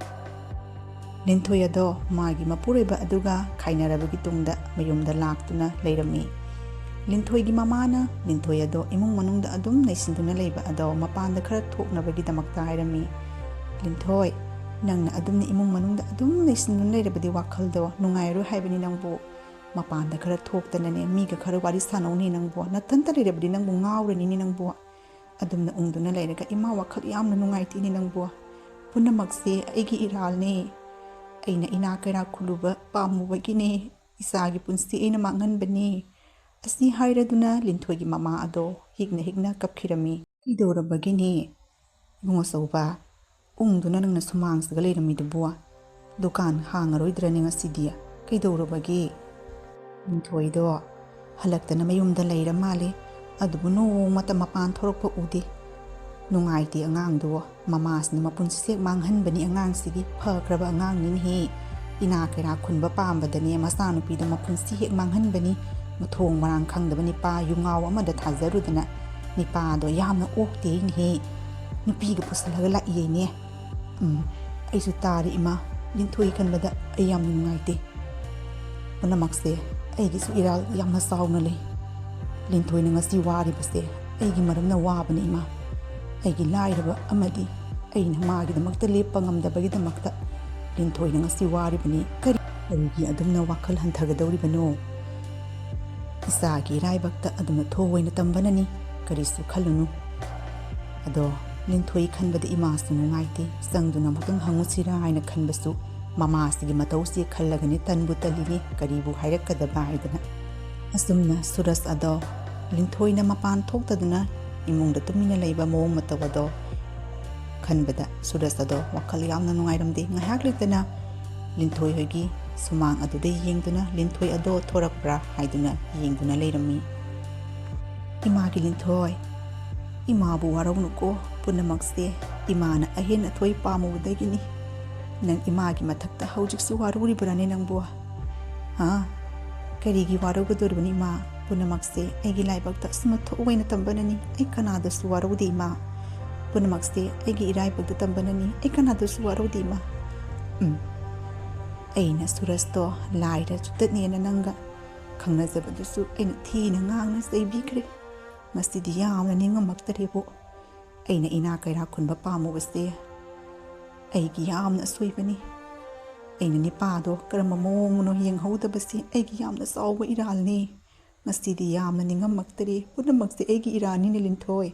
ꯂꯤꯟꯊꯣꯏ ꯑꯗꯣ ꯃꯥꯒꯤ ꯃꯄꯨꯔꯣꯏꯕ ꯑꯗꯨꯒ ꯈꯥꯏꯅꯔꯕꯒꯤ ꯇꯨꯡꯗ ꯃꯌꯨꯝꯗ ꯂꯥꯛꯇꯨꯅ ꯂꯩꯔꯝꯃꯤ꯫ ꯂꯤꯟꯊꯣꯏꯒꯤ ꯃꯃꯥꯅ ꯂꯤꯟꯊꯣꯏ ꯑꯗꯣ ꯏꯃꯨꯡ ꯃꯅꯨꯡꯗ ꯑꯗꯨꯝ ꯅꯩꯁꯤꯟꯗꯨꯅ ꯂꯩꯕ ꯑꯗꯣ ꯃꯄꯥꯟꯗ ꯈꯔ ꯊꯣꯛꯅꯕꯒꯤꯗꯃꯛꯇ ꯍꯥꯏꯔꯝꯃꯤ꯫ "ꯂꯤꯟꯊꯣꯏ, ꯅꯪꯅ ꯑꯗꯨꯝꯅ ꯏꯃꯨꯡ ꯃꯅꯨꯡꯗ ꯑꯗꯨꯝ ꯅꯩꯁꯤꯟꯗꯨꯅ ꯂꯩꯔꯕꯗꯤ ꯋꯥꯈꯜꯗꯣ ꯅꯨꯡꯉꯥꯏꯔꯣꯏ ꯍꯥꯏꯕꯅꯤ ꯅꯪꯕꯨ꯫ ꯃꯄꯥꯟꯗ ꯈꯔ ꯊꯣꯛꯇꯅꯅꯦ, ꯃꯤꯒ ꯈꯔ ꯋꯥꯔꯤ ꯁꯥꯟꯅꯧꯅꯦ ꯅꯪꯕꯨ꯫ ꯅꯊꯟꯇ ꯂꯩꯔꯕꯗꯤ ꯅꯪꯕꯨ ꯉꯥꯎꯔꯅꯤꯅꯦ ꯅꯪꯕꯨ꯫ ꯑꯗꯨꯝꯅ ꯎꯪꯗꯨꯅ ꯂꯩꯔꯒ ꯏꯃꯥ ꯋꯥꯈꯜ ꯌꯥꯝꯅ ꯅꯨꯡꯉꯥꯏꯇꯦꯅꯦ ꯅꯪꯕꯨ꯫ ꯄꯨꯝꯅꯃꯛꯁꯦ ꯑꯩꯒꯤ ꯏꯔꯥꯜꯅꯦ꯫ ꯑꯩꯅ ꯏꯅꯥ ꯀꯩꯔꯥ ꯈꯨꯜꯂꯨꯕ ꯄꯥꯝꯃꯨꯕꯒꯤꯅꯦ꯫ ꯏꯆꯥꯒꯤ ꯄꯨꯟꯁꯤ ꯑꯩꯅ ꯃꯥꯡꯍꯟꯕꯅꯤ"꯫ ꯑꯁꯤ ꯍꯥꯏꯔꯗꯨꯅ ꯂꯤꯟꯊꯣꯏꯒꯤ ꯃꯃꯥ ꯑꯗꯣ ꯍꯤꯛꯅ ꯍꯤꯛꯅ ꯀꯞꯈꯤꯔꯝꯃꯤ꯫ "ꯀꯩꯗꯧꯔꯕꯒꯤꯅꯦ ꯏꯕꯨꯡ ꯑꯆꯧꯕ? ꯎꯪꯗꯨꯅ ꯅꯪꯅ ꯁꯨꯃꯥꯡꯁꯤꯒ ꯂꯩꯔꯝꯃꯤꯗꯨꯕꯨ? ꯗꯨꯀꯥꯟ ꯍꯥꯡꯉꯔꯣꯏꯗ꯭ꯔꯅꯦ ꯉꯁꯤꯗꯤ? ꯀꯩꯗꯧꯔꯕꯒꯦ?" ꯂꯤꯟꯊꯣꯏꯗꯣ ꯍꯜꯂꯛꯇꯅ ꯃꯌꯨꯝꯗ ꯂꯩꯔ ꯃꯥꯜꯂꯦ꯫ ꯑꯗꯨꯕꯨ ꯅꯣꯡꯃꯇ ꯃꯄꯥꯟ ꯊꯣꯔꯛꯄ ꯎꯗꯦ꯫ ꯅꯨꯡꯉꯥꯏꯇꯦ ꯑꯉꯥꯡꯗꯨ꯫ ꯃꯃꯥꯁꯤꯅ ꯃꯄꯨꯟꯁꯤꯁꯦ ꯍꯦꯛ ꯃꯥꯡꯍꯟꯕꯅꯤ ꯑꯉꯥꯡꯁꯤꯒꯤ꯫ ꯐꯈ꯭ꯔꯕ ꯑꯉꯥꯡꯅꯤꯅꯦꯍꯦ꯫ ꯏꯅꯥ ꯀꯩꯔꯥ ꯈꯨꯟꯕ ꯄꯥꯝꯕꯗꯅꯦ ꯃꯆꯥꯅꯨꯄꯤꯗꯣ ꯃꯄꯨꯟꯁꯤ ꯍꯦꯛ ꯃꯥꯡꯍꯟꯕꯅꯤ꯫ ꯃꯊꯣꯡ ꯃꯔꯥꯡ ꯈꯪꯗꯕ ꯅꯤꯄꯥ ꯌꯨꯉꯥꯎ ꯑꯃꯗ ꯊꯥꯖꯔꯨꯗꯅ꯫ ꯅꯤꯄꯥꯗꯣ ꯌꯥꯝꯅ ꯑꯣꯛꯇꯦꯅꯦꯍꯦ꯫ ꯅꯨꯄꯤꯒ ꯄꯨꯁꯜꯂꯒ ꯂꯥꯛꯏꯌꯦꯅꯦ꯫ ꯎꯝ, ꯑꯩꯁꯨ ꯇꯥꯔꯦ ꯏꯃꯥ꯫ ꯂꯤꯟꯊꯣꯏ ꯈꯟꯕꯗ ꯑꯩ ꯌꯥꯝꯅ ꯅꯨꯡꯉꯥꯏꯇꯦ꯫ ꯄꯨꯝꯅꯃꯛꯁꯦ ꯑꯩꯒꯤꯁꯨ ꯏꯔꯥꯜ ꯌꯥꯝꯅ ꯆꯥꯎꯅ ꯂꯩ꯫ ꯂꯤꯟꯊꯣꯏꯅ ꯉꯁꯤ ꯋꯥꯔꯤꯕꯁꯦ ꯑꯩꯒꯤ ꯃꯔꯝꯅ ꯋꯥꯕꯅꯤ ꯏꯃꯥ꯫ ꯑꯩꯒꯤ ꯂꯥꯏꯔꯕ ꯑꯃꯗꯤ ꯑꯩꯅ ꯃꯥꯒꯤꯗꯃꯛꯇ ꯂꯦꯞꯄ ꯉꯝꯗꯕꯒꯤꯗꯃꯛꯇ ꯂꯤꯟꯊꯣꯏꯅ ꯉꯁꯤ ꯋꯥꯔꯤꯕꯅꯤ꯫ ꯀꯔꯤ, ꯀꯔꯤꯒꯤ ꯑꯗꯨꯝꯅ ꯋꯥꯈꯜ ꯍꯟꯊꯒꯗꯧꯔꯤꯕꯅꯣ? ꯏꯆꯥꯒꯤ ꯏꯔꯥꯏꯕꯛꯇ ꯑꯗꯨꯝꯅ ꯊꯣꯛꯑꯣꯏꯅ ꯇꯝꯕꯅꯅꯤ, ꯀꯔꯤꯁꯨ ꯈꯜꯂꯨꯅꯨ꯫ ꯑꯗꯣ ꯂꯤꯟꯊꯣꯏ ꯈꯟꯕꯗ ꯏꯃꯥꯁꯨ ꯅꯨꯡꯉꯥꯏꯇꯦ, ꯆꯪꯗꯨꯅ ꯑꯃꯨꯛꯇꯪ ꯍꯪꯉꯨꯁꯤꯔꯥ ꯍꯥꯏꯅ ꯈꯟꯕꯁꯨ ꯃꯃꯥꯁꯤꯒꯤ ꯃꯇꯧꯁꯤ ꯈꯜꯂꯒꯅꯤ ꯇꯟꯕꯨ ꯇꯜꯂꯤꯅꯤ, ꯀꯔꯤꯕꯨ ꯍꯥꯏꯔꯛꯀꯗꯕ ꯍꯥꯏꯗꯅ꯫ ꯑꯁꯨꯝꯅ ꯁꯨꯔꯖ ꯑꯗꯣ ꯂꯤꯟꯊꯣꯏꯅ ꯃꯄꯥꯟ ꯊꯣꯛꯇꯗꯨꯅ ꯏꯃꯨꯡꯗ ꯇꯨꯃꯤꯟꯅ ꯂꯩꯕ ꯃꯑꯣꯡ ꯃꯇꯧ ꯑꯗꯣ ꯈꯟꯕꯗ ꯁꯨꯔꯖ ꯑꯗꯣ ꯋꯥꯈꯜ ꯌꯥꯝꯅ ꯅꯨꯡꯉꯥꯏꯔꯝꯗꯦ꯫ ꯉꯥꯏꯍꯥꯛ ꯂꯩꯇꯅ ꯂꯤꯟꯊꯣꯏ ꯍꯣꯏꯒꯤ ꯁꯨꯃꯥꯡ ꯑꯗꯨꯗ ꯌꯦꯡꯗꯨꯅ ꯂꯤꯟꯊꯣꯏ ꯑꯗꯣ ꯊꯣꯔꯛꯄ꯭ꯔꯥ ꯍꯥꯏꯗꯨꯅ ꯌꯦꯡꯗꯨꯅ ꯂꯩꯔꯝꯃꯤ꯫ "ꯏꯃꯥꯒꯤ ꯂꯤꯟꯊꯣꯏ, ꯏꯃꯥꯕꯨ ꯋꯥꯔꯧꯅꯨꯀꯣ, ꯄꯨꯝꯅꯃꯛꯁꯦ ꯏꯃꯥꯅ ꯑꯍꯦꯟ ꯑꯊꯣꯏ ꯄꯥꯝꯃꯨꯕꯗꯒꯤꯅꯤ꯫ ꯅꯪ ꯏꯃꯥꯒꯤ ꯃꯊꯛꯇ ꯍꯧꯖꯤꯛꯁꯨ ꯋꯥꯔꯧꯔꯤꯕ꯭ꯔꯥꯅꯦ ꯅꯪꯕꯨ? ꯍꯥ? ꯀꯔꯤꯒꯤ ꯋꯥꯔꯧꯒꯗꯧꯔꯤꯕꯅꯤ ꯏꯃꯥ? ꯄꯨꯝꯅꯃꯛꯁꯦ ꯑꯩꯒꯤ ꯂꯥꯏꯕꯛꯇ ꯑꯁꯨꯝꯅ ꯊꯣꯛꯑꯣꯏꯅ ꯇꯝꯕꯅꯅꯤ꯫ ꯑꯩ ꯀꯅꯥꯗꯁꯨ ꯋꯥꯔꯧꯗꯦ ꯏꯃꯥ꯫ ꯄꯨꯝꯅꯃꯛꯁꯦ ꯑꯩꯒꯤ ꯏꯔꯥꯏꯕꯛꯇ ꯇꯝꯕꯅꯅꯤ꯫ ꯑꯩ ꯀꯅꯥꯗꯁꯨ ꯋꯥꯔꯧꯗꯦ ꯏꯃꯥ꯫ ꯎꯝ, ꯑꯩꯅ ꯁꯨꯔꯖꯇꯣ ꯂꯥꯏꯔ ꯆꯨꯠꯇꯠꯅꯦꯅ ꯅꯪꯒ ꯈꯪꯅꯖꯕꯗꯨꯁꯨ ꯑꯩꯅ ꯊꯤꯅ ꯉꯥꯡꯅ ꯆꯩꯕꯤꯈ꯭ꯔꯦ꯫ ꯉꯁꯤꯗꯤ ꯌꯥꯝꯅ ꯅꯤꯡꯉꯝꯃꯛꯇꯔꯦꯕꯨ꯫ ꯑꯩꯅ ꯏꯅꯥ ꯀꯩꯔꯥꯛ ꯈꯨꯟꯕ ꯄꯥꯝꯃꯨꯕꯁꯦ ꯑꯩꯒꯤ ꯌꯥꯝꯅ ꯑꯁꯣꯏꯕꯅꯤ꯫ ꯑꯩꯅ ꯅꯤꯄꯥꯗꯣ ꯀꯔꯝꯕ ꯃꯑꯣꯡꯅꯣ ꯌꯦꯡꯍꯧꯗꯕꯁꯤ ꯑꯩꯒꯤ ꯌꯥꯝꯅ ꯆꯥꯎꯕ ꯏꯔꯥꯜꯅꯤ꯫ ꯉꯁꯤꯗꯤ ꯌꯥꯝꯅ ꯅꯤꯡꯉꯝꯃꯛꯇꯔꯦ꯫ ꯄꯨꯝꯅꯃꯛꯁꯦ ꯑꯩꯒꯤ ꯏꯔꯥꯜꯅꯤꯅꯦ ꯂꯤꯟꯊꯣꯏ꯫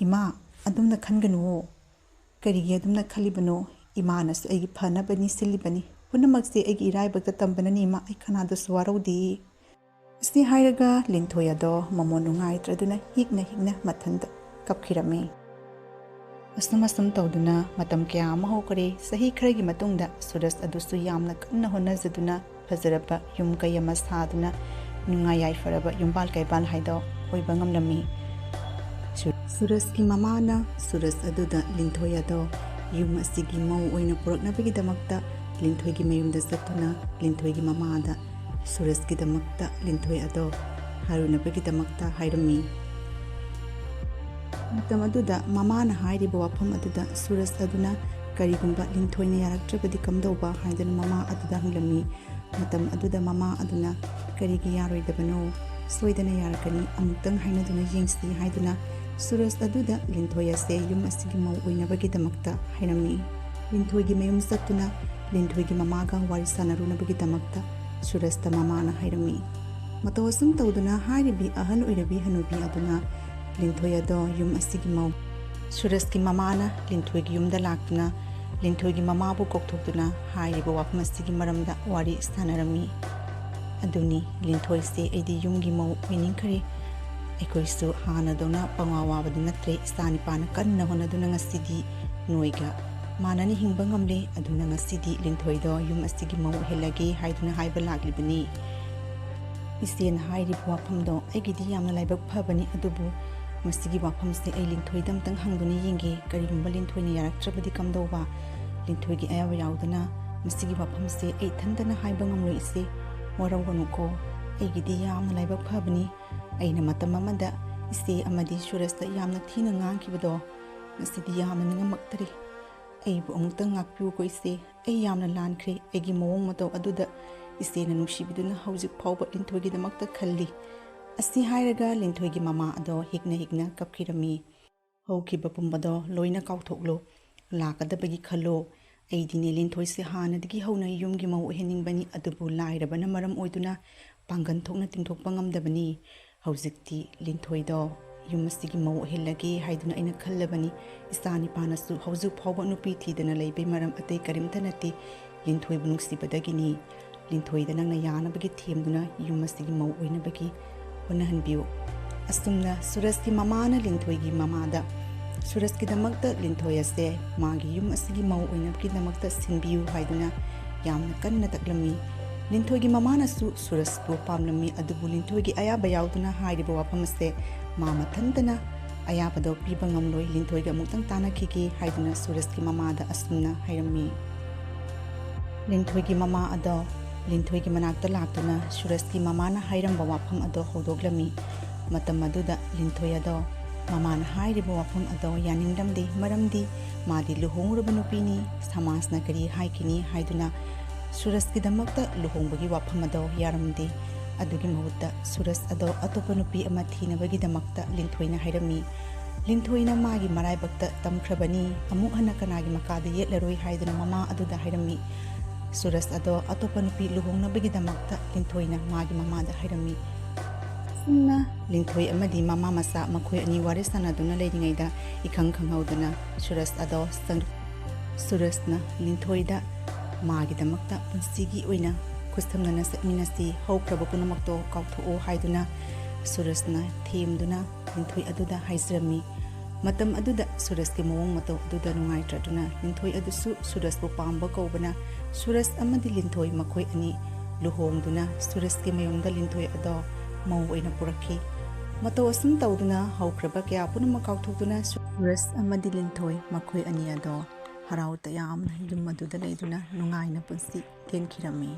ꯏꯃꯥ, ꯑꯗꯨꯝꯅ ꯈꯟꯒꯅꯨꯋꯣ꯫ ꯀꯔꯤꯒꯤ ꯑꯗꯨꯝꯅ ꯈꯜꯂꯤꯕꯅꯣ? ꯏꯃꯥꯅꯁꯨ ꯑꯩꯒꯤ ꯐꯅꯕꯅꯤ ꯁꯤꯜꯂꯤꯕꯅꯤ꯫ ꯄꯨꯝꯅꯃꯛꯁꯦ ꯑꯩꯒꯤ ꯏꯔꯥꯏꯕꯛꯇ ꯇꯝꯕꯅꯅꯤ ꯏꯃꯥ, ꯑꯩ ꯀꯅꯥꯗꯁꯨ ꯋꯥꯔꯧꯗꯦ꯫" ꯑꯁꯤ ꯍꯥꯏꯔꯒ ꯂꯤꯟꯊꯣꯏ ꯑꯗꯣ ꯃꯃꯣꯟ ꯅꯨꯡꯉꯥꯏꯇ꯭ꯔꯗꯨꯅ ꯍꯤꯛꯅ ꯍꯤꯛꯅ ꯃꯊꯟꯇ ꯀꯞꯈꯤꯔꯝꯃꯤ꯫ ꯑꯁꯨꯝ ꯑꯁꯨꯝ ꯇꯧꯗꯨꯅ ꯃꯇꯝ ꯀꯌꯥ ꯑꯃ ꯍꯧꯈꯔꯦ꯫ ꯆꯍꯤ ꯈꯔꯒꯤ ꯃꯇꯨꯡꯗ ꯁꯨꯔꯖ ꯑꯗꯨꯁꯨ ꯌꯥꯝꯅ ꯀꯟꯅ ꯍꯣꯠꯅꯖꯗꯨꯅ ꯐꯖꯔꯕ ꯌꯨꯝ ꯀꯩ ꯑꯃ ꯁꯥꯗꯨꯅ ꯅꯨꯡꯉꯥꯏ ꯌꯥꯏꯐꯔꯕ ꯌꯨꯝꯕꯥꯜ ꯀꯩꯕꯥꯜ ꯍꯥꯏꯗꯣ ꯑꯣꯏꯕ ꯉꯝꯂꯝꯃꯤ꯫ ꯁꯨ-, ꯁꯨꯔꯖꯀꯤ ꯃꯃꯥꯅ ꯁꯨꯔꯖ ꯑꯗꯨꯗ ꯂꯤꯟꯊꯣꯏ ꯑꯗꯣ ꯌꯨꯝ ꯑꯁꯤꯒꯤ ꯃꯧ ꯑꯣꯏꯅ ꯄꯨꯔꯛꯅꯕꯒꯤꯗꯃꯛꯇ ꯂꯤꯟꯊꯣꯏꯒꯤ ꯃꯌꯨꯝꯗ ꯆꯠꯇꯨꯅ ꯂꯤꯟꯊꯣꯏꯒꯤ ꯃꯃꯥꯗ ꯁꯨꯔꯖꯀꯤꯗꯃꯛꯇ ꯂꯤꯟꯊꯣꯏ ꯑꯗꯣ ꯍꯥꯏꯔꯨꯅꯕꯒꯤꯗꯃꯛꯇ ꯍꯥꯏꯔꯝꯃꯤ꯫ ꯃꯇꯝ ꯑꯗꯨꯗ ꯃꯃꯥꯅ ꯍꯥꯏꯔꯤꯕ ꯋꯥꯐꯝ ꯑꯗꯨꯗ ꯁꯨꯔꯖ ꯑꯗꯨꯅ ꯀꯔꯤꯒꯨꯝꯕ ꯂꯤꯟꯊꯣꯏꯅ ꯌꯥꯔꯛꯇ꯭ꯔꯕꯗꯤ ꯀꯝꯗꯧꯕ ꯍꯥꯏꯗꯨꯅ ꯃꯃꯥ ꯑꯗꯨꯗ ꯍꯪꯂꯝꯃꯤ꯫ ꯃꯇꯝ ꯑꯗꯨꯗ ꯃꯃꯥ ꯑꯗꯨꯅ "ꯀꯔꯤꯒꯤ ꯌꯥꯔꯣꯏꯗꯕꯅꯣ? ꯁꯣꯏꯗꯅ ꯌꯥꯔꯛꯀꯅꯤ, ꯑꯃꯨꯛꯇꯪ ꯍꯥꯏꯅꯗꯨꯅ ꯌꯦꯡꯁꯤ" ꯍꯥꯏꯗꯨꯅ ꯁꯨꯔꯖ ꯑꯗꯨꯗ ꯂꯤꯟꯊꯣꯏ ꯑꯁꯦ ꯌꯨꯝ ꯑꯁꯤꯒꯤ ꯃꯧ ꯑꯣꯏꯅꯕꯒꯤꯗꯃꯛꯇ ꯍꯥꯏꯔꯝꯃꯤ꯫ ꯂꯤꯟꯊꯣꯏꯒꯤ ꯃꯌꯨꯝ ꯆꯠꯇꯨꯅ ꯂꯤꯟꯊꯣꯏꯒꯤ ꯃꯃꯥꯒ ꯋꯥꯔꯤ ꯁꯥꯟꯅꯔꯨꯅꯕꯒꯤꯗꯃꯛꯇ ꯁꯨꯔꯖꯇ ꯃꯃꯥꯅ ꯍꯥꯏꯔꯝꯃꯤ꯫ ꯃꯇꯧ ꯑꯁꯨꯝ ꯇꯧꯗꯨꯅ ꯍꯥꯏꯔꯤꯕꯤ ꯑꯍꯜ ꯑꯣꯏꯔꯕꯤ ꯍꯅꯨꯕꯤ ꯑꯗꯨꯅ ꯂꯤꯟꯊꯣꯏ ꯑꯗꯣ ꯌꯨꯝ ꯑꯁꯤꯒꯤ ꯃꯧ ꯁꯨꯔꯖꯀꯤ ꯃꯃꯥꯅ ꯂꯤꯟꯊꯣꯏꯒꯤ ꯌꯨꯝꯗ ꯂꯥꯛꯇꯨꯅ ꯂꯤꯟꯊꯣꯏꯒꯤ ꯃꯃꯥꯕꯨ ꯀꯧꯊꯣꯛꯇꯨꯅ ꯍꯥꯏꯔꯤꯕ ꯋꯥꯐꯝ ꯑꯁꯤꯒꯤ ꯃꯔꯝꯗ ꯋꯥꯔꯤ ꯁꯥꯟꯅꯔꯝꯃꯤ꯫ ꯑꯗꯨꯅꯤ, ꯂꯤꯟꯊꯣꯏꯁꯦ ꯑꯩꯗꯤ ꯌꯨꯝꯒꯤ ꯃꯧ ꯑꯣꯏꯅꯤꯡꯈ꯭ꯔꯦ꯫ ꯑꯩꯈꯣꯏꯁꯨ ꯍꯥꯟꯅꯗꯧꯅ ꯄꯪꯋꯥ ꯋꯥꯕꯗꯤ ꯅꯠꯇ꯭ꯔꯦ꯫ ꯏꯆꯥ ꯅꯤꯄꯥꯅ ꯀꯟꯅ ꯍꯣꯠꯅꯗꯨꯅ ꯉꯁꯤꯗꯤ ꯅꯣꯏꯒ ꯃꯥꯟꯅꯅ ꯍꯤꯡꯕ ꯉꯝꯂꯦ꯫ ꯑꯗꯨꯅ ꯉꯁꯤꯗꯤ ꯂꯤꯟꯊꯣꯏꯗꯣ ꯌꯨꯝ ꯑꯁꯤꯒꯤ ꯃꯧ ꯑꯣꯏꯍꯜꯂꯒꯦ ꯍꯥꯏꯗꯨꯅ ꯍꯥꯏꯕ ꯂꯥꯛꯂꯤꯕꯅꯤ꯫ ꯏꯆꯦꯅ ꯍꯥꯏꯔꯤꯕ ꯋꯥꯐꯝꯗꯣ ꯑꯩꯒꯤꯗꯤ ꯌꯥꯝꯅ ꯂꯥꯏꯕꯛ ꯐꯕꯅꯤ, ꯑꯗꯨꯕꯨ ꯃꯁꯤꯒꯤ ꯋꯥꯐꯝꯁꯦ ꯑꯩ ꯂꯤꯟꯊꯣꯏꯗ ꯑꯝꯇꯪ ꯍꯪꯗꯨꯅ ꯌꯦꯡꯒꯦ꯫ ꯀꯔꯤꯒꯨꯝꯕ ꯂꯤꯟꯊꯣꯏꯅ ꯌꯥꯔꯛꯇ꯭ꯔꯕꯗꯤ ꯀꯝꯗꯧꯕ? ꯂꯤꯟꯊꯣꯏꯒꯤ ꯑꯌꯥꯕ ꯌꯥꯎꯗꯅ ꯃꯁꯤꯒꯤ ꯋꯥꯐꯝꯁꯦ ꯑꯩ ꯏꯊꯟꯇꯅ ꯍꯥꯏꯕ ꯉꯝꯂꯣꯏ ꯏꯆꯦ꯫ ꯋꯥꯔꯧꯒꯅꯨꯀꯣ, ꯑꯩꯒꯤꯗꯤ ꯌꯥꯝꯅ ꯂꯥꯏꯕꯛ ꯐꯕꯅꯤ꯫ ꯑꯩꯅ ꯃꯇꯝ ꯑꯃꯗ ꯏꯆꯦ ꯑꯃꯗꯤ ꯁꯨꯔꯖꯇ ꯌꯥꯝꯅ ꯊꯤꯅ ꯉꯥꯡꯈꯤꯕꯗꯣ ꯉꯁꯤꯗꯤ ꯌꯥꯝꯅ ꯅꯤꯡꯉꯝꯃꯛꯇꯔꯦ꯫ ꯑꯩꯕꯨ ꯑꯃꯨꯛꯇꯪ ꯉꯥꯛꯄꯤꯌꯨꯀꯣ ꯏꯆꯦ꯫ ꯑꯩ ꯌꯥꯝꯅ ꯂꯥꯟꯈ꯭ꯔꯦ꯫ ꯑꯩꯒꯤ ꯃꯑꯣꯡ ꯃꯇꯧ ꯑꯗꯨꯗ ꯏꯆꯦꯅ ꯅꯨꯡꯁꯤꯕꯤꯗꯨꯅ ꯍꯧꯖꯤꯛ ꯐꯥꯎꯕ ꯂꯤꯟꯊꯣꯏꯒꯤꯗꯃꯛꯇ ꯈꯜꯂꯤ꯫ ꯑꯁꯤ ꯍꯥꯏꯔꯒ ꯂꯤꯟꯊꯣꯏꯒꯤ ꯃꯃꯥ ꯑꯗꯣ ꯍꯤꯛꯅ ꯍꯤꯛꯅ ꯀꯞꯈꯤꯔꯝꯃꯤ꯫ ꯍꯧꯈꯤꯕ ꯄꯨꯝꯕꯗꯣ ꯂꯣꯏꯅ ꯀꯥꯎꯊꯣꯛꯂꯣ꯫ ꯂꯥꯛꯀꯗꯕꯒꯤ ꯈꯜꯂꯣ꯫ ꯑꯩꯗꯤꯅꯦ ꯂꯤꯟꯊꯣꯏꯁꯦ ꯍꯥꯟꯅꯗꯒꯤ ꯍꯧꯅ ꯌꯨꯝꯒꯤ ꯃꯧ ꯑꯣꯏꯍꯟꯅꯤꯡꯕꯅꯤ, ꯑꯗꯨꯕꯨ ꯂꯥꯏꯔꯕꯅ ꯃꯔꯝ ꯑꯣꯏꯗꯨꯅ ꯄꯥꯡꯒꯜ ꯊꯣꯛꯅ ꯇꯤꯡꯊꯣꯛꯄ ꯉꯝꯗꯕꯅꯤ꯫ ꯍꯧꯖꯤꯛꯇꯤ ꯂꯤꯟꯊꯣꯏꯗꯣ ꯌꯨꯝ ꯑꯁꯤꯒꯤ ꯃꯧ ꯑꯣꯏꯍꯜꯂꯒꯦ ꯍꯥꯏꯗꯨꯅ ꯑꯩꯅ ꯈꯜꯂꯕꯅꯤ꯫ ꯏꯆꯥ ꯅꯤꯄꯥꯅꯁꯨ ꯍꯧꯖꯤꯛ ꯐꯥꯎꯕ ꯅꯨꯄꯤ ꯊꯤꯗꯅ ꯂꯩꯕꯩ ꯃꯔꯝ ꯑꯇꯩ ꯀꯔꯤꯝꯇ ꯅꯠꯇꯦ, ꯂꯤꯟꯊꯣꯏꯕꯨ ꯅꯨꯡꯁꯤꯕꯗꯒꯤꯅꯤ꯫ ꯂꯤꯟꯊꯣꯏꯗ ꯅꯪꯅ ꯌꯥꯅꯕꯒꯤ ꯊꯦꯝꯗꯨꯅ ꯌꯨꯝ ꯑꯁꯤꯒꯤ ꯃꯧ ꯑꯣꯏꯅꯕꯒꯤ ꯍꯣꯠꯅꯍꯟꯕꯤꯌꯨ꯫ ꯑꯁꯨꯝꯅ ꯁꯨꯔꯖꯀꯤ ꯃꯃꯥꯅ ꯂꯤꯟꯊꯣꯏꯒꯤ ꯃꯃꯥꯗ ꯁꯨꯔꯖꯀꯤꯗꯃꯛꯇ ꯂꯤꯟꯊꯣꯏ ꯑꯁꯦ ꯃꯥꯒꯤ ꯌꯨꯝ ꯑꯁꯤꯒꯤ ꯃꯧ ꯑꯣꯏꯅꯕꯒꯤꯗꯃꯛꯇ ꯁꯤꯟꯕꯤꯌꯨ ꯍꯥꯏꯗꯨꯅ ꯌꯥꯝꯅ ꯀꯟꯅ ꯇꯛꯂꯝꯃꯤ꯫ ꯂꯤꯟꯊꯣꯏꯒꯤ ꯃꯃꯥꯅꯁꯨ ꯁꯨꯔꯖꯄꯨ ꯄꯥꯝꯂꯝꯃꯤ, ꯑꯗꯨꯕꯨ ꯂꯤꯟꯊꯣꯏꯒꯤ ꯑꯌꯥꯕ ꯌꯥꯎꯗꯅ ꯍꯥꯏꯔꯤꯕ ꯋꯥꯐꯝ ꯑꯁꯦ ꯃꯥ ꯃꯊꯟꯇꯅ ꯑꯌꯥꯕꯗꯣ ꯄꯤꯕ ꯉꯝꯂꯣꯏ, ꯂꯤꯟꯊꯣꯏꯒ ꯑꯃꯨꯛꯇꯪ ꯇꯥꯟꯅꯈꯤꯒꯦ ꯍꯥꯏꯗꯨꯅ ꯁꯨꯔꯖꯀꯤ ꯃꯃꯥꯗ ꯑꯁꯨꯝꯅ ꯍꯥꯏꯔꯝꯃꯤ꯫ ꯂꯤꯟꯊꯣꯏꯒꯤ ꯃꯃꯥ ꯑꯗꯣ ꯂꯤꯟꯊꯣꯏꯒꯤ ꯃꯅꯥꯛꯇ ꯂꯥꯛꯇꯨꯅ ꯁꯨꯔꯖꯀꯤ ꯃꯃꯥꯅ ꯍꯥꯏꯔꯝꯕ ꯋꯥꯐꯝ ꯑꯗꯣ ꯍꯧꯗꯣꯛꯂꯝꯃꯤ꯫ ꯃꯇꯝ ꯑꯗꯨꯗ ꯂꯤꯟꯊꯣꯏ ꯑꯗꯣ ꯃꯃꯥꯅ ꯍꯥꯏꯔꯤꯕ ꯋꯥꯐꯝ ꯑꯗꯣ ꯌꯥꯅꯤꯡꯂꯝꯗꯦ, ꯃꯔꯝꯗꯤ ꯃꯥꯗꯤ ꯂꯨꯍꯣꯡꯂꯨꯔꯕ ꯅꯨꯄꯤꯅꯤ, ꯁꯃꯥꯖꯅ ꯀꯔꯤ ꯍꯥꯏꯈꯤꯅꯤ ꯍꯥꯏꯗꯨꯅ ꯁꯨꯔꯖꯀꯤꯗꯃꯛꯇ ꯂꯨꯍꯣꯡꯕꯒꯤ ꯋꯥꯐꯝ ꯑꯗꯣ ꯌꯥꯔꯝꯗꯦ꯫ ꯑꯗꯨꯒꯤ ꯃꯍꯨꯠꯇ ꯁꯨꯔꯖ ꯑꯗꯣ ꯑꯇꯣꯞꯄ ꯅꯨꯄꯤ ꯑꯃ ꯊꯤꯅꯕꯒꯤꯗꯃꯛꯇ ꯂꯤꯟꯊꯣꯏꯅ ꯍꯥꯏꯔꯝꯃꯤ꯫ ꯂꯤꯟꯊꯣꯏꯅ ꯃꯥꯒꯤ ꯃꯔꯥꯏꯕꯛꯇ ꯇꯝꯈ꯭ꯔꯕꯅꯤ, ꯑꯃꯨꯛ ꯍꯟꯅ ꯀꯅꯥꯒꯤ ꯃꯈꯥꯗ ꯌꯦꯠꯂꯔꯣꯏ ꯍꯥꯏꯗꯨꯅ ꯃꯃꯥ ꯑꯗꯨꯗ ꯍꯥꯏꯔꯝꯃꯤ꯫ ꯁꯨꯔꯖ ꯑꯗꯣ ꯑꯇꯣꯞꯄ ꯅꯨꯄꯤ ꯂꯨꯍꯣꯡꯅꯕꯒꯤꯗꯃꯛꯇ ꯂꯤꯟꯊꯣꯏꯅ ꯃꯥꯒꯤ ꯃꯃꯥꯗ ꯍꯥꯏꯔꯝꯃꯤ꯫ ꯑꯁꯨꯝꯅ ꯂꯤꯟꯊꯣꯏ ꯑꯃꯗꯤ ꯃꯃꯥ ꯃꯆꯥ ꯃꯈꯣꯏ ꯑꯅꯤ ꯋꯥꯔꯤ ꯁꯥꯟꯅꯗꯨꯅ ꯂꯩꯔꯤꯉꯩꯗ ꯏꯈꯪ ꯈꯪꯍꯧꯗꯅ ꯁꯨꯔꯖ ꯑꯗꯣ ꯆꯪ-, ꯁꯨꯔꯖꯅ ꯂꯤꯟꯊꯣꯏꯗ ꯃꯥꯒꯤꯗꯃꯛꯇ ꯄꯨꯟꯁꯤꯒꯤ ꯑꯣꯏꯅ ꯈꯨꯠꯁꯝꯅꯅ ꯆꯠꯃꯤꯟꯅꯁꯤ, ꯍꯧꯈ꯭ꯔꯕ ꯄꯨꯝꯅꯃꯛꯇꯣ ꯀꯥꯎꯊꯣꯛꯑꯣ ꯍꯥꯏꯗꯨꯅ ꯁꯨꯔꯖꯅ ꯊꯦꯝꯗꯨꯅ ꯂꯤꯟꯊꯣꯏ ꯑꯗꯨꯗ ꯍꯥꯏꯖꯔꯝꯃꯤ꯫ ꯃꯇꯝ ꯑꯗꯨꯗ ꯁꯨꯔꯖꯀꯤ ꯃꯑꯣꯡ ꯃꯇꯧ ꯑꯗꯨꯗ ꯅꯨꯡꯉꯥꯏꯇ꯭ꯔꯗꯨꯅ ꯂꯤꯟꯊꯣꯏ ꯑꯗꯨꯁꯨ ꯁꯨꯔꯖꯄꯨ ꯄꯥꯝꯕ ꯀꯧꯕꯅ ꯁꯨꯔꯖ ꯑꯃꯗꯤ ꯂꯤꯟꯊꯣꯏ ꯃꯈꯣꯏ ꯑꯅꯤ ꯂꯨꯍꯣꯡꯗꯨꯅ ꯁꯨꯔꯖꯀꯤ ꯃꯌꯨꯝꯗ ꯂꯤꯟꯊꯣꯏ ꯑꯗꯣ ꯃꯧ ꯑꯣꯏꯅ ꯄꯨꯔꯛꯈꯤ꯫ ꯃꯇꯧ ꯑꯁꯨꯝ ꯇꯧꯗꯨꯅ ꯍꯧꯈ꯭ꯔꯕ ꯀꯌꯥ ꯄꯨꯝꯅꯃꯛ ꯀꯥꯎꯊꯣꯛꯇꯨꯅ ꯁꯨꯔꯖ ꯑꯃꯗꯤ ꯂꯤꯟꯊꯣꯏ ꯃꯈꯣꯏ ꯑꯅꯤ ꯑꯗꯣ ꯍꯔꯥꯎ ꯇꯌꯥꯝꯅ ꯌꯨꯝ ꯑꯗꯨꯗ ꯂꯩꯗꯨꯅ ꯅꯨꯡꯉꯥꯏꯅ ꯄꯨꯟꯁꯤ ꯂꯦꯟꯈꯤꯔꯝꯃꯤ꯫